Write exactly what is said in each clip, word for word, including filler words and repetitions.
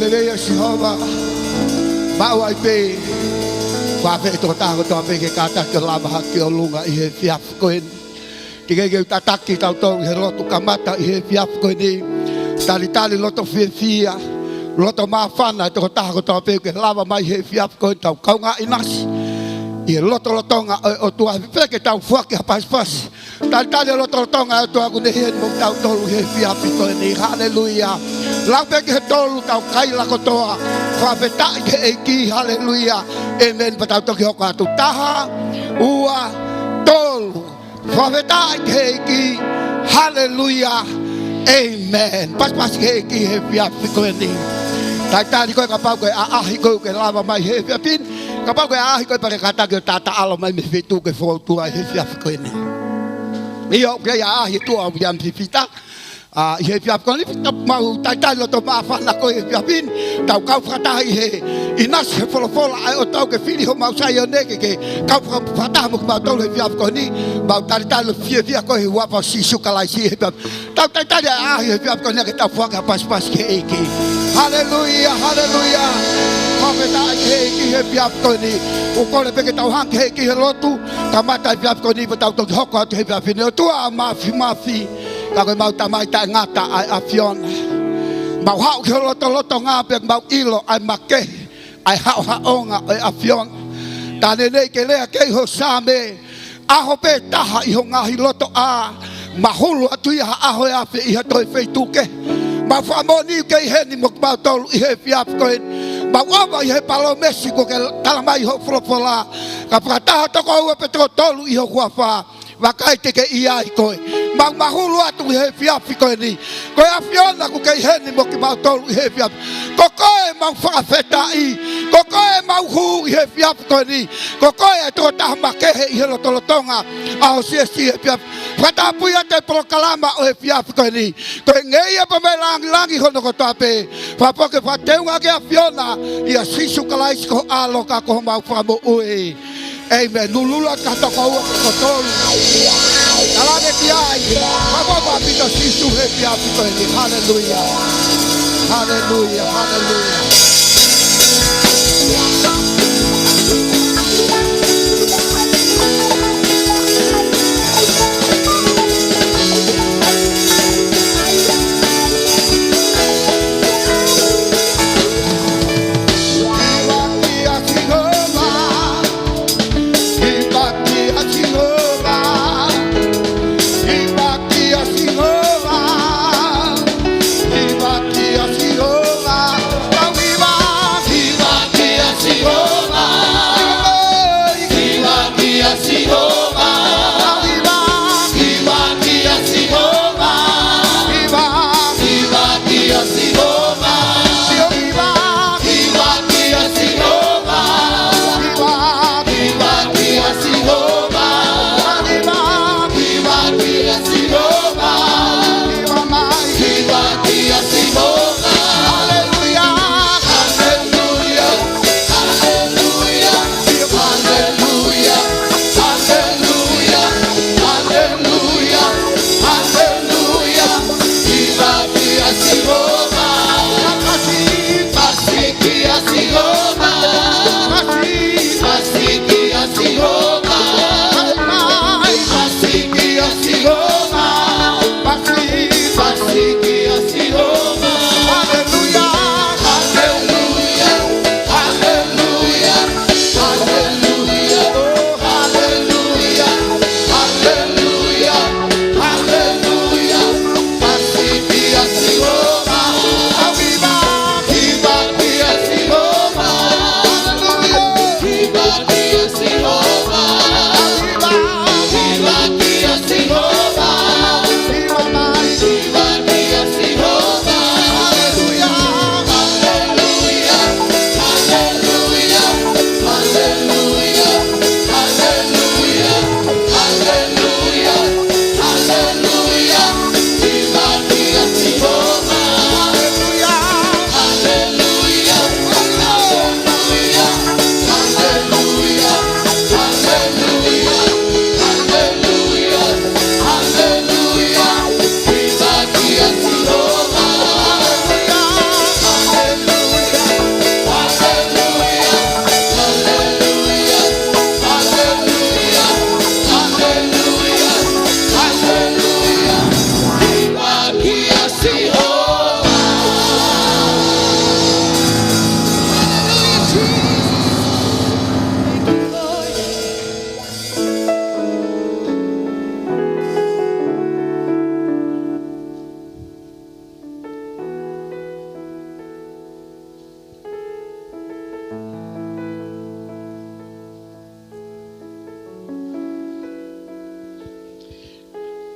Lelei ʻa Sihova, maʻu ai pē. Fakafetaʻi ki he tokotaha kotoa pē ke kātaki ʻo lava hake ki ʻolunga ʻi he efiafi ko eni. Ke ke ke tataki kitautolu he lotu kamata ʻi he efiafi ko eni. Talitali loto fiefia, loto māfana e tokotaha kotoa pē ke lava mai he efiafi ko eni, tau kaungā ʻinasi ʻi he lotolotonga ʻo e ʻOtua. Pea ke tau foaki ha pasipasi. Talitali lotolotonga ʻa e ʻOtua kuo ne ʻi heni mo kitautolu he efiafi ko eni. Haleluia. Lau pē ki he tolu, tau kaila kotoa. Fakafetaʻi ki he ʻEiki. Haleluia. ʻĒmeni. Pea tau toki hoko atu. Taha, ua, tolu. Fakafetaʻi ki he ʻEiki. Haleluia. ʻĒmeni. Pasipasi ki he ʻEiki he efiafi ko eni. Talitali koe kapau ko e ʻaʻahi koe ke lava mai he efiafi ni. Kapau ko e ʻaʻahi koe pea ke kātaki ʻo taʻataʻalo mai mei he feituʻu ke fou atu ai he efiafi ko eni. ʻIo, ʻoku ʻi ai ʻaʻahi ʻe tuʻo ʻa Viliami Fifita. ʻA, ʻi he efiafi ko eni, mau talitali loto māfana koe he efiafi ni. Tau kau fakataha ʻi he ʻinasi he folofola ʻa e ʻOtua ke fili homau Saione ke, ke kau faka-, fakataha mo kimautolu he efiafi ko eni. Mau talitali loto fiefia koe he huafa ʻo Sīsū Kalaisi he efiafi. Tau talitali ʻaʻahi he efiafi ko eni ke tau foaki ha pasipasi ki he ʻEiki. Haleluia, haleluia. Fakafetaʻi ki he ʻEiki he efiafi ko eni. ʻOku ou kole pē ke tau hanga ki he ʻEiki he lotu kamata e efiafi ko eni pea tau toki hoko atu he efiafi ni. ʻOtua Māfimafi, ka ko ʻemau Tamai taʻengata ʻa e ʻAfiona. Mau haʻu ki ho lotolotonga pea mau ʻilo ʻa e makehe ʻa e haʻohaʻonga ʻo e ʻAfiona. Taʻane neʻi ke lea ki ai ho Saame, ʻaho pē taha ʻi ho ngaahi lotoʻā, mahulu atu ia ha ʻaho ʻe afe ʻi ha toe feituʻu kehe. Mau fakamoʻoni ʻoku ke ʻi heni mo kimautolu ʻi he efiafi ko eni. Mau ʻova ʻi he palōmesi kuo ke tala mai ho folofola, ka fakataha toko ua pe toko tolu ʻi ho huafa, vakai te ke ʻi ai koe. Mau mahulu atu ʻi he efiafi ko eni. Ko e ʻAfiona ʻoku ke ʻi heni mo kimautolu ʻi he efiafi. Ko koe ʻemau fakafetaʻi. Ko koe ʻemau hū ʻi he efiafi ko eni. Ko koe ʻa e tokotaha makehe ʻi he lotolotonga ʻa ho siasi he efiafi. Fakatapui atu e polokalama ʻo e efiafi ko eni. Ko e ngeia pea mo e langilangi hono kotoa pē. Fakafoki fakateunga ki he ʻAfiona, ʻia Sīsū Kalaisi ko ho ʻAlo ka ko homau Fakamoʻui. ʻĒmeni. Lulululu atu ki he toko ua, toko tolu. Kalake ki ai. Fakafoki ʻaupito Sīsū he efiafi ko eni. Haleluia. Haleluia. Haleluia.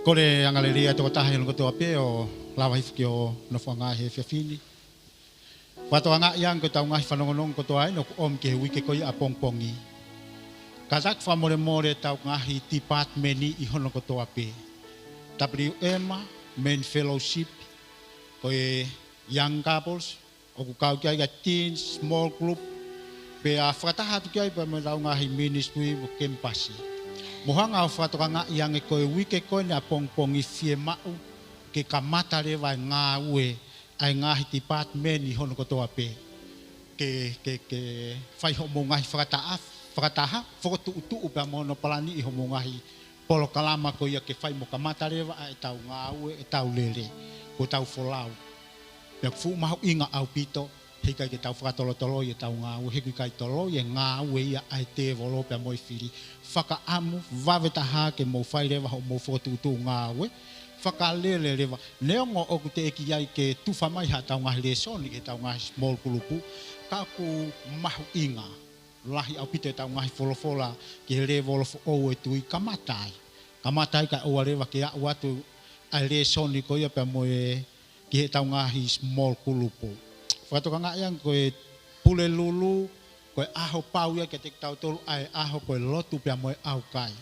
Kole angalelei ʻa e tokotaha ʻi hono kotoa pē ʻo lava hifo ki hono nofoʻanga he efiafi ni. Fakatokangaʻi ange ko ʻetau ngaahi fanongonongo kotoa eni ʻoku ʻomi ki he uike ko ia ʻapongipongi. Kātaki fakamolemole ʻetau ngaahi tipatimeni ʻi hono kotoa pē. W M, Men Fellowship, ko e Young Couples, ʻoku kau ki ai ʻa e Teens, Small Group, pea fakataha atu ki ai pea mo ʻetau ngaahi ministry mo e kemipasi. Mou hanga ʻo fakatokangaʻi ange ko e uike ko eni ʻapongipongi fiemaʻu ke kamata leva e ngāue ʻa e ngaahi tipatimeni ʻi hono kotoa pē. Ke, ke, ke fai hoʻomou ngaahi fakataha, fakataha, fokotuʻutuʻu pea mo hono palani ʻi hoʻomou ngaahi polokalama ko ia ke fai mo kamata leva ʻa ʻetau ngāue, ʻetau lele, ko ʻetau folau. Pea ʻoku fuʻu mahuʻinga ʻaupito, he ʻikai ke tau fakatolotoloi ʻetau ngāue, he ʻoku ʻikai toloi e ngāue ia ʻa e tēvolo pea mo e fili. Fakaʻamu, vave taha ke mou fai leva hoʻomou fokotuʻutuʻu ngāue, fakalele leva. Neongo ʻoku teʻeki ai ke tufa mai haʻatau ngaahi lēsoni ki heʻetau ngaahi small group, ka ʻoku mahuʻinga lahi ʻaupito ʻetau ngaahi folofola ki he lēvolo foʻou ʻo e tui kamata ai. Kamata ai kae ʻoua leva ke aʻu atu ʻa e lēsoni ko ia pea mo e ki heʻetau ngaahi small group. Fakatokangaʻi ange ko e Pulelulu, ko e ʻaho pau ia kiate kitautolu ʻa e ʻaho ko e lotu pea mo e ʻaukai.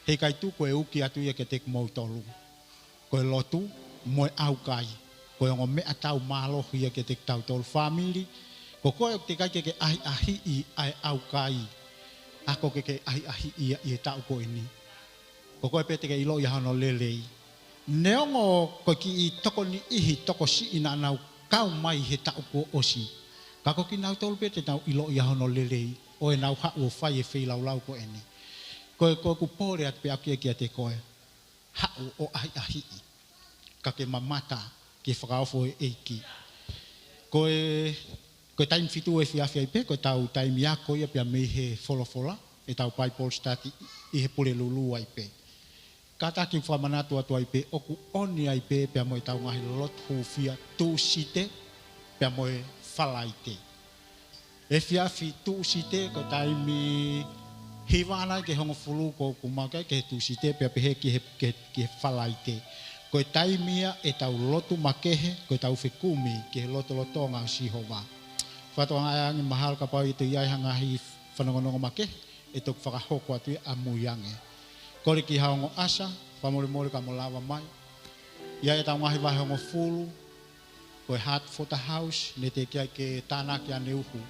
He ʻikai tuku e uki atu ia kiate kimoutolu. Ko e lotu mo e ʻaukai, ko e ongo meʻatau mālohi ia kiate kitautolu fāmili. Ko koe ʻoku teʻeki ai ke ke ʻahiʻahiʻi ʻa e ʻaukai, ʻa ko ē ke ke ʻahiʻahiʻi ia ʻi he taʻu ko eni. Ko koe pē te ke ʻiloʻi ʻa hono lelei. Neongo ko e kiʻi tokoniʻihi tokosiʻi naʻa nau kau mai he taʻu kuo ʻosi, ka ko kinautolu pē te nau ʻiloʻi ʻa hono lelei ʻo ʻenau haʻu ʻo fai e feilaulau ko eni. Ko e, ko ʻeku pole atu pē ʻaʻaku ia kiate koe. Haʻu ʻo ʻahiʻahiʻi, ka ke mamata ki he fakaofo ʻo e ʻEiki. Ko e, ko e taimi fitu efiafi ai pē, ko ʻetau taimi ako ia pea mei he folofola, ʻetau Bible study ʻi he Pulelulu ai pē. Kātaki fakamanatu atu ai pē, ʻoku ʻoni ai pē pea mo ʻetau ngaahi lotu hūfia Tūsite pea mo e Falaite. Efiafi Tūsite ko e taimi hiva ʻanai ki he hongofulu ko ʻeku maʻu ki ai ki he Tūsite pea pehē ki he, ki he, ki he Falaite. Ko e taimi ia ʻetau lotu makehe, ko ʻetau fekumi ki he lotolotonga ʻo Sihova. Fakatokangaʻi ange mahalo kapau ʻe toe ʻi ai ha ngaahi fanongonongo makehe, ʻe toki fakahoko atu ia ʻamui ange. Kole ki ha ongo ʻasa, fakamolemole ka mou lava mai. ʻI ai ʻetau ngaahi vahe hongofulu, ko e Heart for the House, ne teʻeki ai ke tānaki ʻaneuhu.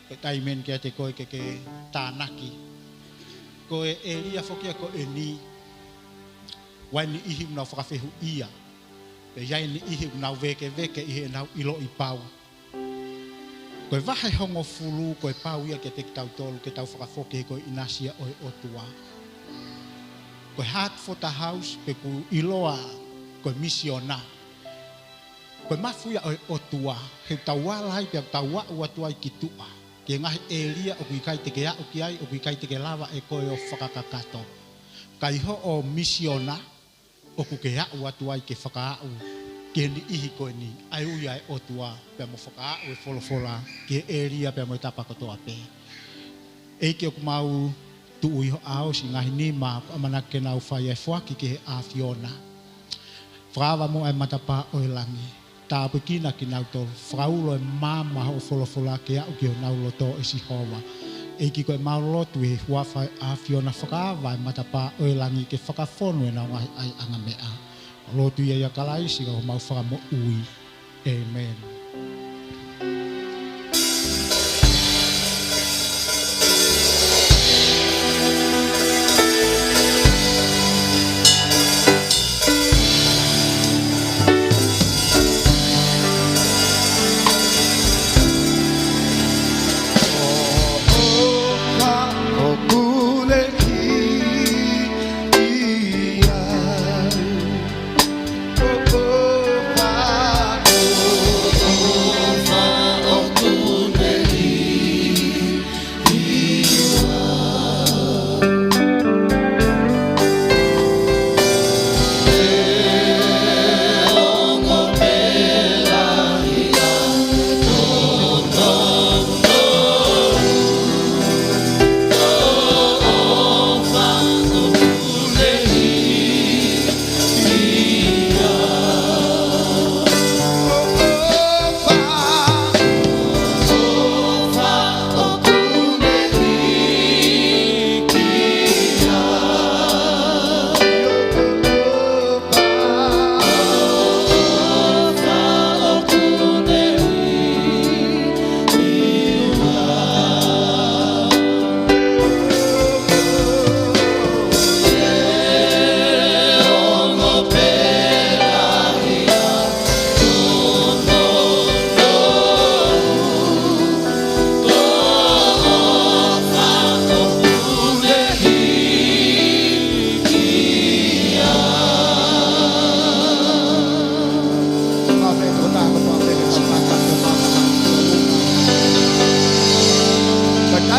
Ko e taimi eni kiate koe ke ke tānaki. Ko e ʻēlia foki ia ko eni, ʻoku ʻi ai e niʻihi ʻoku nau fakafehuʻia. Pea ʻi ai e niʻihi ʻoku nau vēkeveke ʻi heʻenau ʻiloʻi pau. Ko e vahe hongofulu, ko e pau ia kiate kitautolu ke tau fakafoki he ko e ʻinasi ia ʻo e ʻOtua. Ko e Heart for the House, pe ʻoku ʻiloa ko e misiona. Ko e mafu ia ʻo e ʻOtua, he ʻoku tau ala ai pea ʻoku tau aʻu atu ai ki tuʻa, ki he ngaahi ʻēlia ʻoku ʻikai te ke aʻu ki ai, ʻoku ʻikai te ke lava ʻe koe ʻo fakakakato. Ka ʻi hoʻo misiona, ʻoku ke aʻu atu ai ke fakaaʻu ki he niʻihi ko eni, ʻa e ui ʻa e ʻOtua, pea mo fakaaʻu e folofola ki he ʻēlia pea mo e tapa kotoa pē. ʻEiki, ʻoku mau tuʻu ʻi ho ʻao, siʻi ngaahi nima ʻoku ʻamanaki ke nau fai ʻa e foaki ki he ʻAfiona. Fakaava muʻa e matapā ʻo e langi. Tāpuekina kinautolu, fakaulo e maama hoʻo folofola ke aʻu ki honau loto, ʻe Sihova. ʻEiki, ko ʻemau lotu ʻi he huafa ʻo e ʻAfiona, fakaava e matapā ʻo e langi ke fakafonu ʻenau ngaahi ʻaiʻangameʻa. Lotu ia ʻia Kalaisi ko homau Fakamoʻui. ʻĒmeni.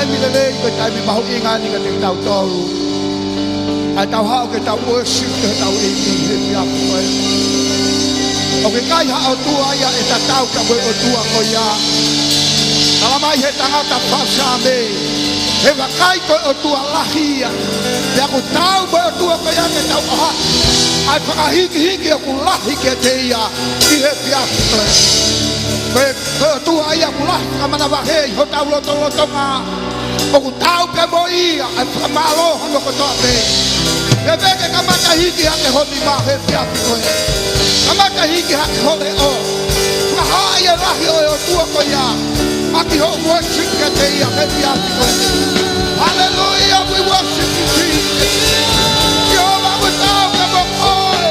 Taimi lelei, ko e taimi mahuʻinga eni kiate kitautolu. ʻA ʻetau haʻu ke tau worship ki hotau ʻEiki he efiafi ko eni. ʻOku ʻikai ha ʻotua ia ʻe tatau kia ko e ʻOtua ko ia. Talamai he tangata fakasaame, he vakai ko e ʻOtua lahi ia. Pea ʻoku taau mo e ʻOtua ko ia ke tau ʻohake ʻa e fakahīkihiki ʻoku lahi kiate ia ʻi he efiafi ko eni. Ko e, ko e ʻOtua ia ʻoku lahi fakamanavahē ʻi hotau lotolotonga. ʻOku taau pē mo ia ʻa e fakamālō hono kotoa pē. Pea pehē ke kamata hiki hake ho nima he efiafi ko eni. Kamata hiki hake ho leʻo. Fakahā ʻa e lahi ʻo e ʻOtua ko ia ʻaki hoʻo worship kiate ia he efiafi ko eni. Hallelujah, we worship you, Jesus. Jehovah, ʻoku taau pē mo koe.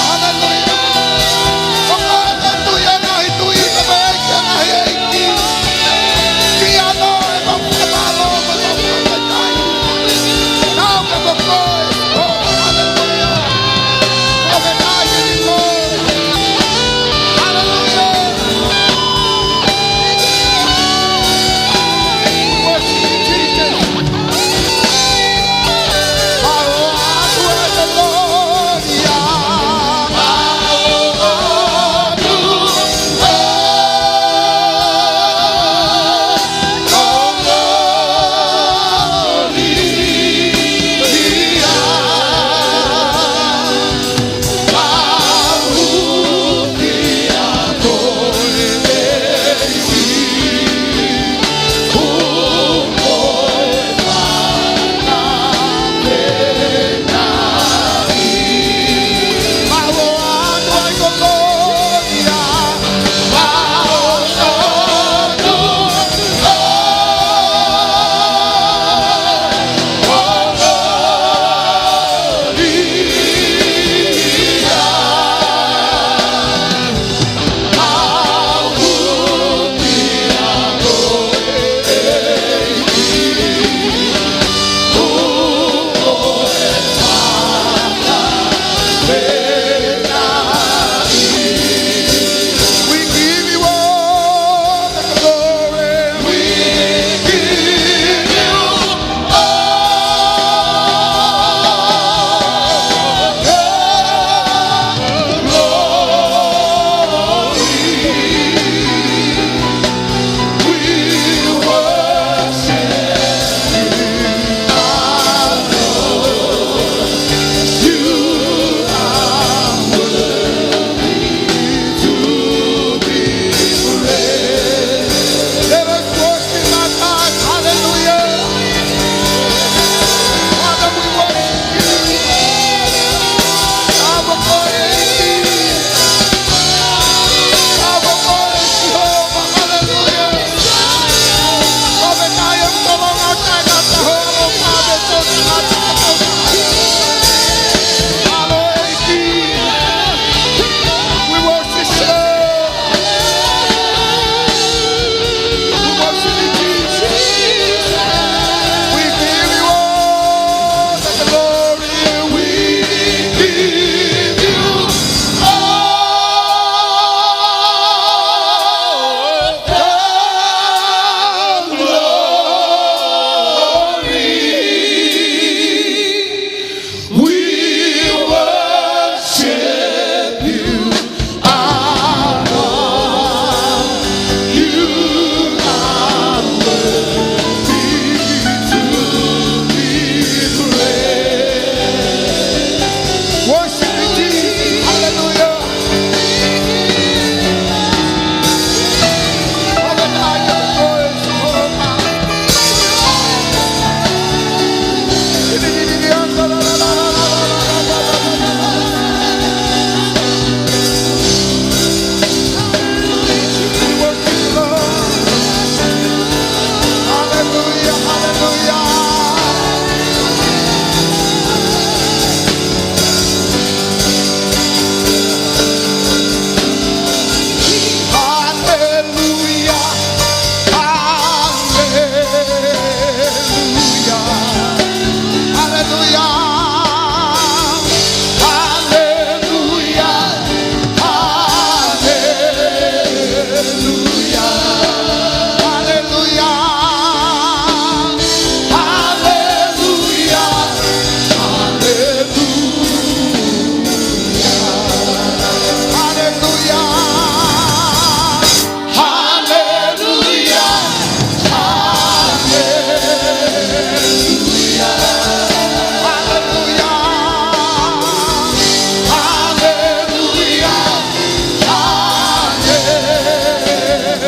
Hallelujah.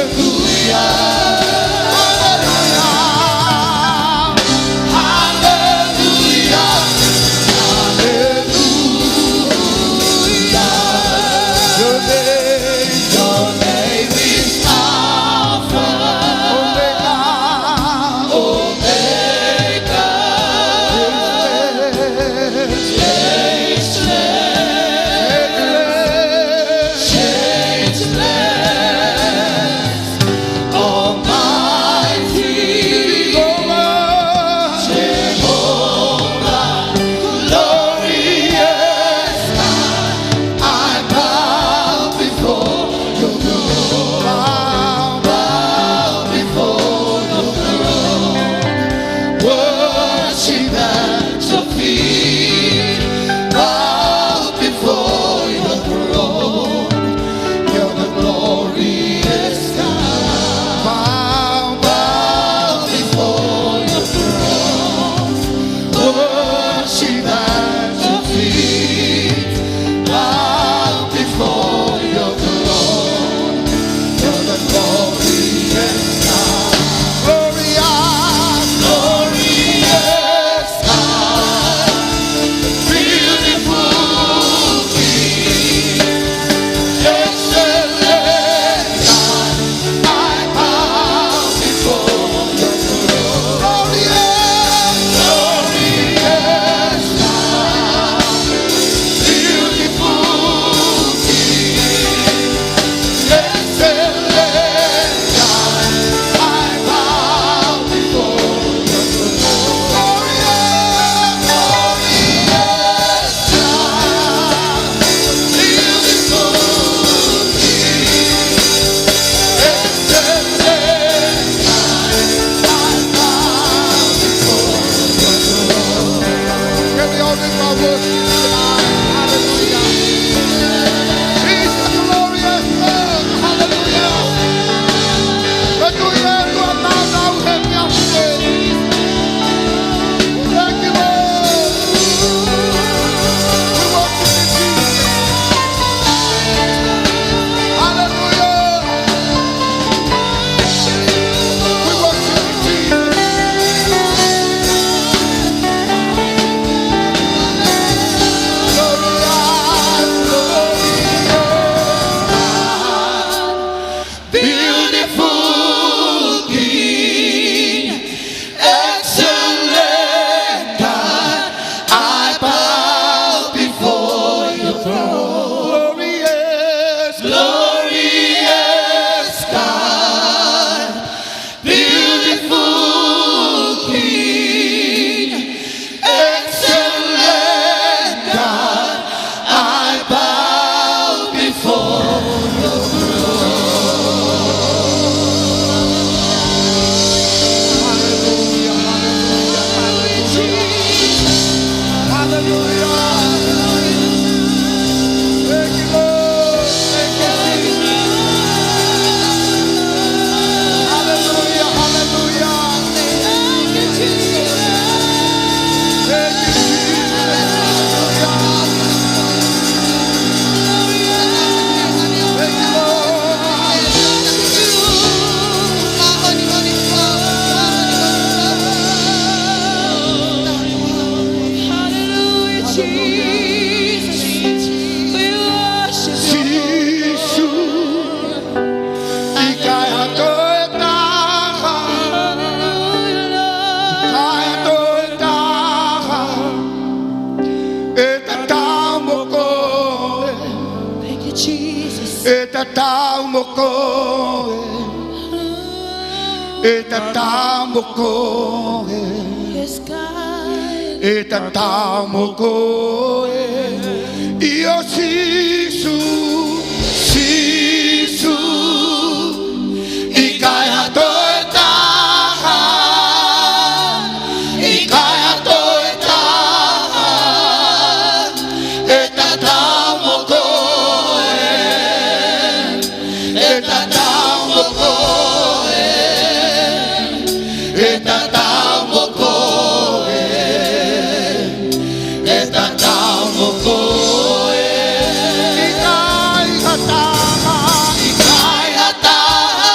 Hallelujah. Hallelujah. Hallelujah. Your name, your name is Alpha, Omega, Omega. Changeless, changeless, changeless. Almighty Jehovah, Jehovah, glorious God, I bow before your throne, bow, bow before your throne, worship at your feet, bow before your throne. You're the glorious God. Bow, bow before your throne. Worship at your feet. Bow before your throne. You're the glorious God. Glorious, glorious God, beautiful King, excellent God, I bow before your throne. Glorious, glorious God, beautiful King, excellent God, I bow before your throne. Glorious, glorious God, beautiful King, excellent God, I bow before your throne. Can we all lift our voices tonight? Hallelujah. He's the glorious God. Hallelujah. Hallelujah. You are now, now, heaven, now, today. Thank you, Lord. We worship you, Jesus. Hallelujah. We worship you, Jesus. Glorious, glorious God, beautiful King, excellent God, I bow before your throne. Glorious, glorious God, beautiful King, excellent God, I bow before your throne. Hallelujah, hallelujah, hallelujah. Hallelujah. Thank you, Lord. Thank you, Jesus. Hallelujah, hallelujah. Thank you, Jesus. Thank you, Jesus. Hallelujah. Thank you, Lord. Hallelujah, Jesus. We worship you. Sīsū, ʻikai ha toe taha. Hallelujah, Lord. ʻIkai ha toe taha ʻe tatau mo koe. Thank you, Jesus. ʻE tatau mo koe. ʻE tatau mo koe. Yes, God. ʻE tatau mo koe. ʻIo Sīsū, Sīsū, ʻikai ha toe taha, ʻikai ha toe taha ʻe tatau mo koe. ʻE tatau mo koe, ʻe tatau mo koe, ʻe tatau mo koe. ʻIkai ha taha, ʻikai ha taha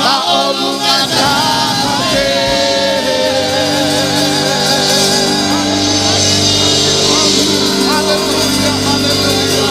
Hallelujah, hallelujah.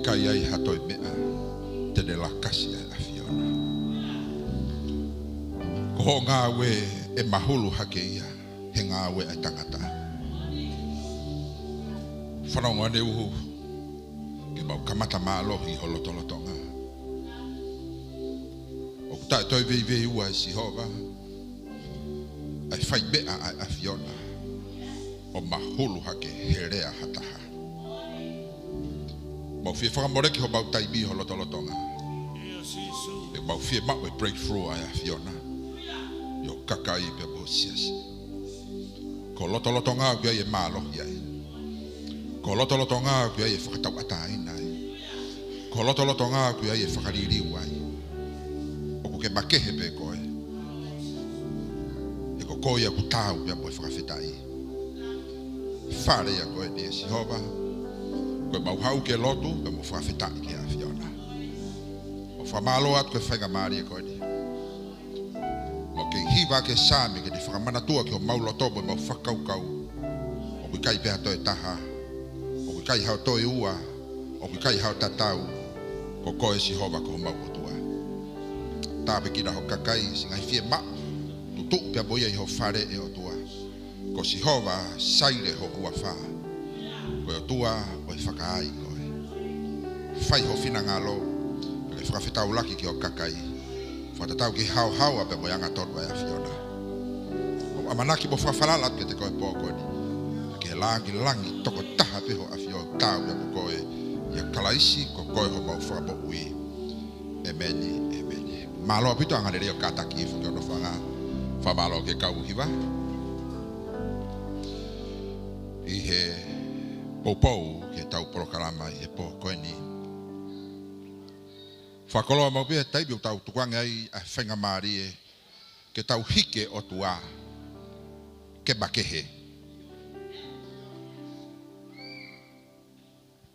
ʻikai ai ha toe meʻa te ne lakasi ai ʻa e ʻAfiona. Ko hoʻo ngāue ʻe mahulu hake ia he ngāue ʻa e tangata. Fanongo ʻaneuhu ke mau kamata mālohi ho lotolotonga. ʻOku taʻe toe veiveiua ʻe Sihova ʻa e fai meʻa ʻa e ʻAfiona ʻo mahulu hake he lea ha taha. Mau fie fakamoleki homau taimi ho lotolotonga. Pea mau fie maʻu e breakthrough ʻa e ʻAfiona ʻi ho kakai pea mo ho siasi. Ko lotolotonga ʻoku ʻi ai e mālohi ai. Ko lotolotonga ʻoku ʻi ai e fakatauʻatāina ai. Ko lotolotonga ʻoku ʻi ai e fakaliliu ai. ʻOku ke makehe pē koe. He ko koe ia ʻoku taau pea mo e fakafetaʻi. Fale ia ko eni ʻe Sihova. Ko ʻemau haʻu ke lotu pea mo fakafetaʻi ki he ʻAfiona. ʻOku fakamālō atu ko e faingamālie ko eni. Mau kei hiva ki he Saame ke ne fakamanatua ki homau loto mo ʻemau fakakaukau. ʻOku ʻikai pē ha toe taha. ʻOku ʻikai ha toe ua. ʻOku ʻikai ha tatau. Ko koe Sihova ko homau ʻOtua. Tāpuekina ho kakai, siʻi ngaahi fiemaʻu. Tutuʻu pea mo ia ʻi ho fale ʻe ʻOtua. Ko Sihova Saile ho huafa. Ko e ʻOtua ʻo e fakaai koe. Fai ho finangalo, pea ke fakafetaulaki ki ho kakai. Fakatatau ki he haohaoa pea mo e angatonu ʻa e ʻAfiona. Mau ʻamanaki mo fakafalala atu kiate koe pō ko eni. Ke langilangi tokotaha pē ho ʻAfio taau pea mo koe. ʻIa Kalaisi ko koe homau fakamoʻui. ʻEmeni, ʻemeni. Mālō ʻaupito angalelei ʻo kātaki foki ʻo nofo anga. Fakamālō ki he kau hiva. ʻI he poupou ki heʻetau polokalama ʻi he pō ko eni. Fakakoloa maʻu pē taimi ʻoku tau tukuange ai ʻa e faingamālie ke tau hiki e ʻOtua ke makehe.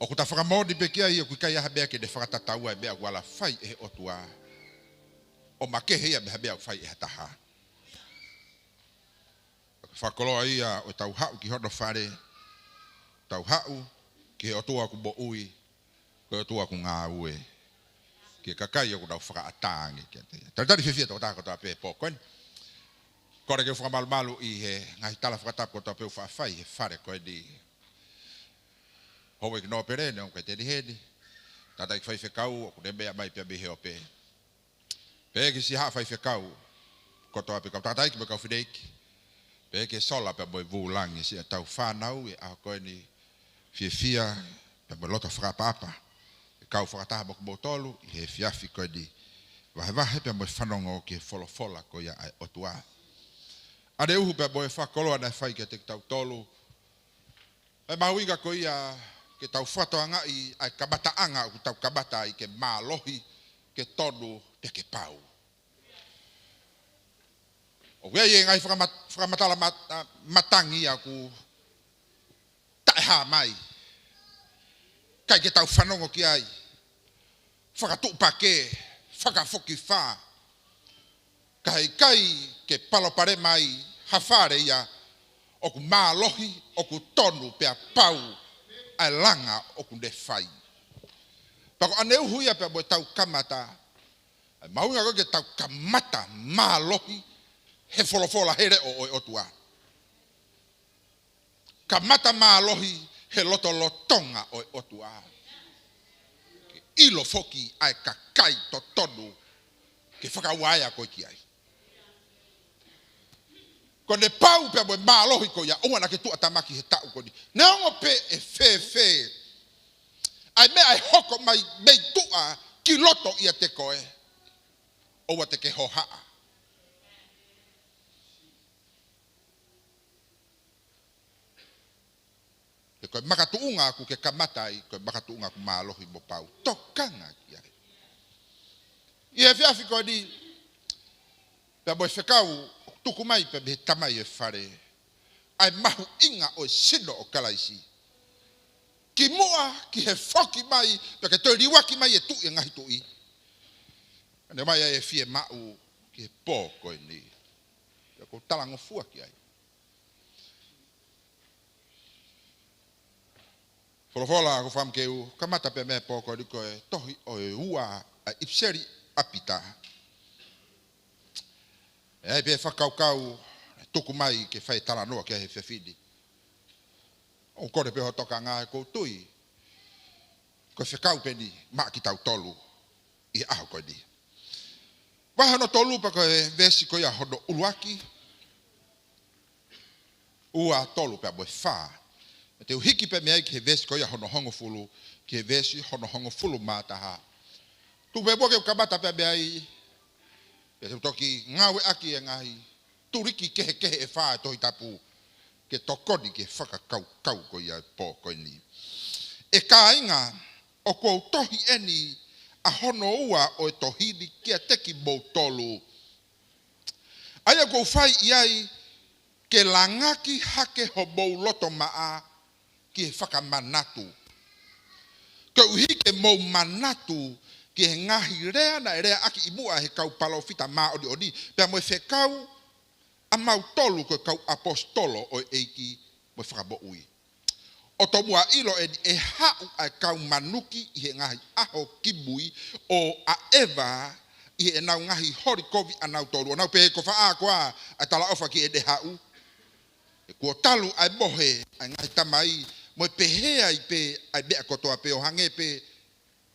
ʻOku ta fakamoʻoni pē ki ai ʻoku ʻikai ha meʻa ke ne fakatataua e meʻa ʻoku ala fai ʻe he ʻOtua ʻo makehe ia mei ha meʻa ʻoku fai ʻe ha taha. Fakakoloa ia ʻo tau haʻu ki hono fale, tau haʻu ki he ʻOtua ʻoku moʻui, ko e ʻOtua ʻoku ngāue ki he kakai ʻoku nau fakaʻatā ange kiate ia. Talitali fiefia tokotaha kotoa pē pō ko eni. Kole ke u fakamalumalu ʻi he ngaahi tala fakatapu kotoa pē ʻoku faʻa fai he fale ko eni. Houʻeiki Nōpele, neongo ʻoku ʻikai te ne ʻi heni. Tangataʻeiki faifekau, ʻoku ne meʻa mai pē mei he ope. Pehē ki siʻi haʻa faifekau, kotoa pē kau tangataʻeiki mo e kau fineʻeiki. Pehē ki he sola pea mo e vūlangi, siʻetau fānau ʻi he ʻaho ko eni, fiefia pea mo e loto fakaʻapaʻapa. ʻE kau fakataha mo kimoutolu ʻi he efiafi ko eni, vahevahe pea mo e fanongo ki he folofola ko ia ʻa e ʻOtua. ʻAneuhu pea mo e fakakoloa naʻe fai kiate kitautolu, ʻa e mahuʻinga ko ia ke tau fakatokangaʻi ʻa e kamataʻanga ʻoku tau kamata ai ke mālohi, ke tonu, pea ke pau. ʻOku ʻi ai e ngaahi fakamat-, fakamatala mat-, a, matangi ʻoku taʻehā mai. ʻIkai ke tau fanongo ki ai. Fakatuʻupakē, fakafokifā. Ka heʻikai ke palopalema ai ha fale ia ʻoku mālohi, ʻoku tonu pea pau ʻa e langa ʻoku ne fai. Pea ko ʻaneuhu ia pea mo ʻetau kamata, ʻa e mahuʻinga ko ē ke tau kamata mālohi he folofola, he leʻo ʻo e ʻOtua. Kamata mālohi he lotolotonga ʻo e ʻOtua. Ke ʻilo foki ʻa e kakai totonu ke fakauaea koe ki ai. Ko ʻene pau pea mo e mālohi ko ia, ʻoua naʻa ke tuʻatamaki he taʻu ko eni. Neongo pe ʻe fēfē ʻa e meʻa ʻe hoko mai mei tuʻa ki loto ʻiate koe, ʻoua te ke hohaʻa. He ko e makatuʻunga ʻoku ke kamata ai, ko e makatuʻunga ʻoku mālohi mo pau. Tokanga ki ai. ʻI he efiafi ko eni, pea mo e fekau, tuku mai pea mei he tamai ʻo e fale, ʻa e mahuʻinga ʻo e sino ʻo Kalaisi. Kimuʻa ki he foki mai, pea ke toe liuaki mai e Tuʻi ʻo e ngaahi tuʻi. Ane mai ai e fiemaʻu ki he pō ko eni. Pea ʻoku ou talangofua ki ai. Folofola ʻoku ou fakaʻamu ke u kamata pē mei he pō ko eni ko e tohi ʻo e ua ʻa e ʻIpiseli ʻa Pita. ʻE ʻi ai pē fakakaukau ʻe tuku mai ke fai e talanoa ki ai he efiafi ni. ʻOku ou kole pē hoʻo tokanga he ʻoku ou tui ko e fekau pē eni maʻa kitautolu ʻi he ʻaho ko eni. Vahe hono tolu pea ko e veesi ko ia hono ʻuluaki, ua, tolu pea mo e fā. Te u hiki pē mei ai ki he veesi ko ia hono hongofulu, ki he veesi hono hongofulu mā taha. Tuku pē muʻa ke u kamata pē mei ai, pea te u toki ngāueʻaki e ngaahi tuliki kehekehe ʻe fā e Tohi Tapu ke tokoni ki he fakakaukau ko ia e pō ko eni. ʻE kāinga, ʻoku ou tohi eni ʻa hono ua ʻo e tohi ni kiate kimoutolu, ʻa ia ʻoku ou fai ʻi ai ke langaki hake homou loto maʻa ki he fakamanatu, koeʻuhi ke mou manatu ki he ngaahi lea naʻe leaʻaki ʻi muʻa ʻe he kau palōfita māʻoniʻoni, pea mo e fekau ʻamautolu ko e kau ʻaposetolo ʻo e ʻEiki mo e Fakamoʻui. ʻO tomuʻa ʻilo eni ʻe haʻu ʻa e kau manuki ʻi he ngaahi ʻaho kimui ʻo ʻaʻeva ʻi heʻenau ngaahi holi kovi ʻanautolu, ʻo nau pehē, ko e fē koā ʻa e talaʻofa ki heʻene haʻu? He kuo talu ʻa e mohe ʻa e ngaahi tamai, mo e pehē ai pē ʻa e meʻa kotoa pē ʻo hangē pē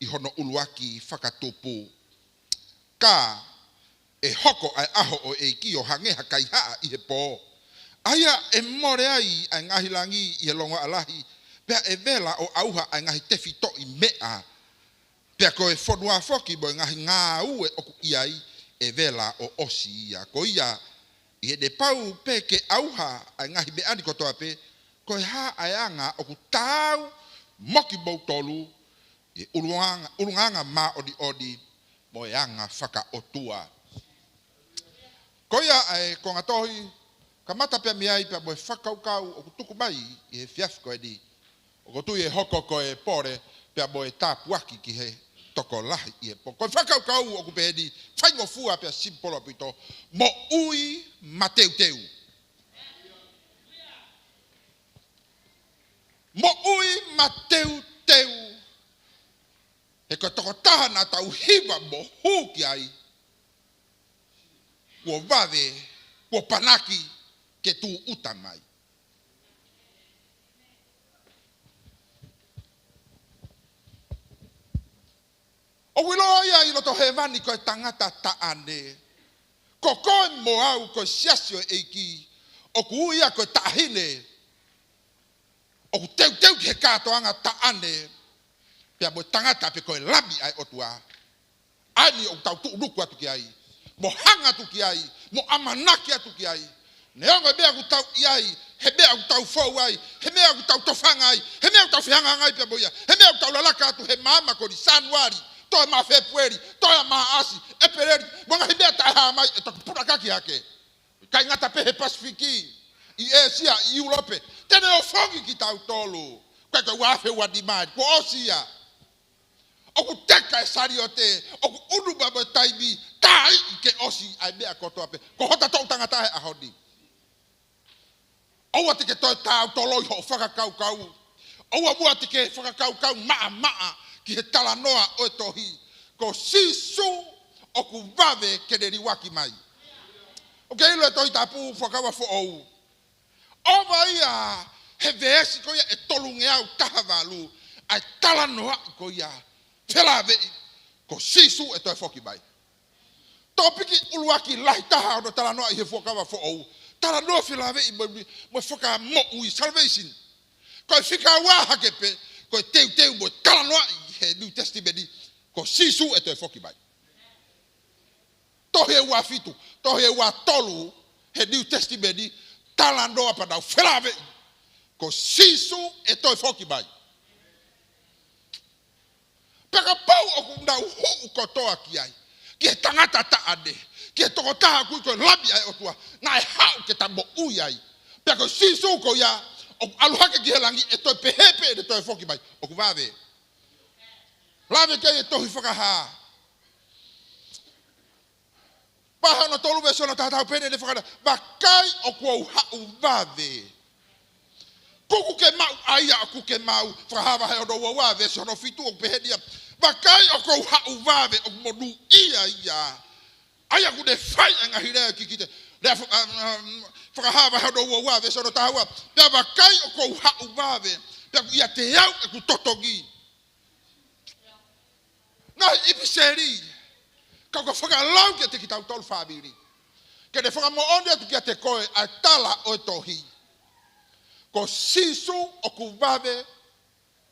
ʻi hono ʻuluaki fakatupu. Ka ʻe hoko ʻa e ʻaho ʻo e ʻEiki ʻo hangē ha kaihaʻa ʻi he pō, ʻa ia ʻe mole ai ʻa e ngaahi langi ʻi he longoaʻa lahi, pea ʻe vela ʻo ʻauha ʻa e ngaahi tefitoʻi meʻa, pea ko e fonua foki mo e ngaahi ngāue ʻoku ʻi ai ʻe vela ʻo ʻosi ia. Ko ia, ʻi heʻene pau pē ke ʻauha ʻa e ngaahi meʻa ni kotoa pē, ko e hā ʻa e anga ʻoku taau mo kimoutolu ʻi he ʻulungaanga, ʻulungaanga māʻoniʻoni mo e anga fakaʻotua? Ko ia ʻa e konga tohi, kamata pē mei ai pea mo e fakakaukau ʻoku tuku mai ʻi he efiafi ko eni. ʻOku ou tui ʻe hoko ko e pole pea mo e tāpuaki ki he tokolahi ʻi he pō. Ko e fakakaukau ʻoku pehē ni, faingofua pea simipolo ʻaupito: moʻui mateuteu. Moʻui mateuteu. He ko e tokotaha naʻa tau hiva mo hū ki ai, kuo vave, kuo panaki ke tūʻuta mai. ʻOku ʻiloa ia ʻi loto hēvani ko e tangata taʻane. Ko koe mo au ko e siasi ʻo e ʻEiki, ʻoku ui ia ko e taʻahine ʻoku teuteu ki he kātoanga, taʻane pea mo e tangata pē ko e Lami ʻa e ʻOtua. ʻA eni ʻoku tau tuʻunuku atu ki ai, mo hanga atu ki ai, mo ʻamanaki atu ki ai. Neongo e meʻa ʻoku tau ʻi ai, he meʻa ʻoku tau fou ai, he meʻa ʻoku tau tofanga ai, he meʻa ʻoku tau fehangahangai pea mo ia, he meʻa ʻoku tau lalaka atu he maama ko eni, Sānuali, toe mā Fēpueli, toe mā Maʻasi, ʻEpeleli, mo e ngaahi meʻa taʻehāmai ʻe toki punakaki hake. ʻIkai ngata pē he Pasifiki, ʻi ʻĒsia, ʻi ʻIulope, te ne ʻofongi kitautolu. Ko e, ko e ua afe ua nima, kuo ʻosi ia. ʻOku teka e saliote, ʻoku ʻunu mai mo e taimi, tā iʻi ke ʻosi ʻa e meʻa kotoa pē. Ko hota toʻu tangata he ʻaho ni. ʻOua te ke toe tautoloi hoʻo fakakaukau. ʻOua muʻa te ke fakakaukau maʻamaʻa ki he talanoa ʻo e tohi. Ko Sīsū ʻoku vave ke ne liuaki mai. ʻOku ke ʻilo e Tohi Tapu Fuakava Foʻou, ʻoku ʻi ai he veesi ko ia ʻe tolungeau taha valu ʻa e talanoaʻi ko ia felāveʻi, ko Sīsū ʻe toe foki mai. Tōpiki ʻuluaki lahi taha ʻo hono talanoa ʻi he Fuakava Foʻou, talanoa felāveʻi mo, mo e fakamoʻui, salvation. Ko e fika ua hake pē, ko e teuteu mo e talanoaʻi he New Testament, ko Sīsū ʻe toe foki mai. Tohi ʻe ua fitu, tohi ʻe ua tolu he New Testament, talanoa pea nau felāveʻi, ko Sīsū ʻe toe foki mai. Pea kapau ʻoku nau huʻu kotoa ki ai, ki he tangata taʻane, ki he tokotaha ʻoku ui ko e Lami ʻa e ʻOtua, naʻe haʻu ke ta moʻui ai. Pea ko Sīsū ko ia ʻoku ʻalu hake ki he langi, ʻe toe pehē pē ʻene toe foki mai, ʻoku vave. Lave ki ai e tohi Fakahā, vahe hono tolu veesi hono taha taha, pehē ni ʻene fakalea: Vakai, ʻoku ou haʻu vave. Kuku ke maʻu ʻa ia ʻoku ke maʻu. Fakahā vahe hono ua ua veesi hono fitu ʻoku pehē ni ia: Vakai ʻoku ou haʻu vave ʻoku monūʻia ia. ʻA ia ʻoku ne fai ʻa e ngaahi lea kikite. Lea fa-, a, a, Fakahā vahe hono ua ua veesi hono taha ua. Pea vakai ʻoku ou haʻu vave. Pea ʻoku ʻiate au ʻeku totongi. Ngaahi ʻipiseli, ka ʻoku ou fakalau kiate kitautolu fāmili, ke ne fakamoʻoni atu kiate koe ʻa e tala ʻo e tohi. Ko Sīsū ʻoku vave,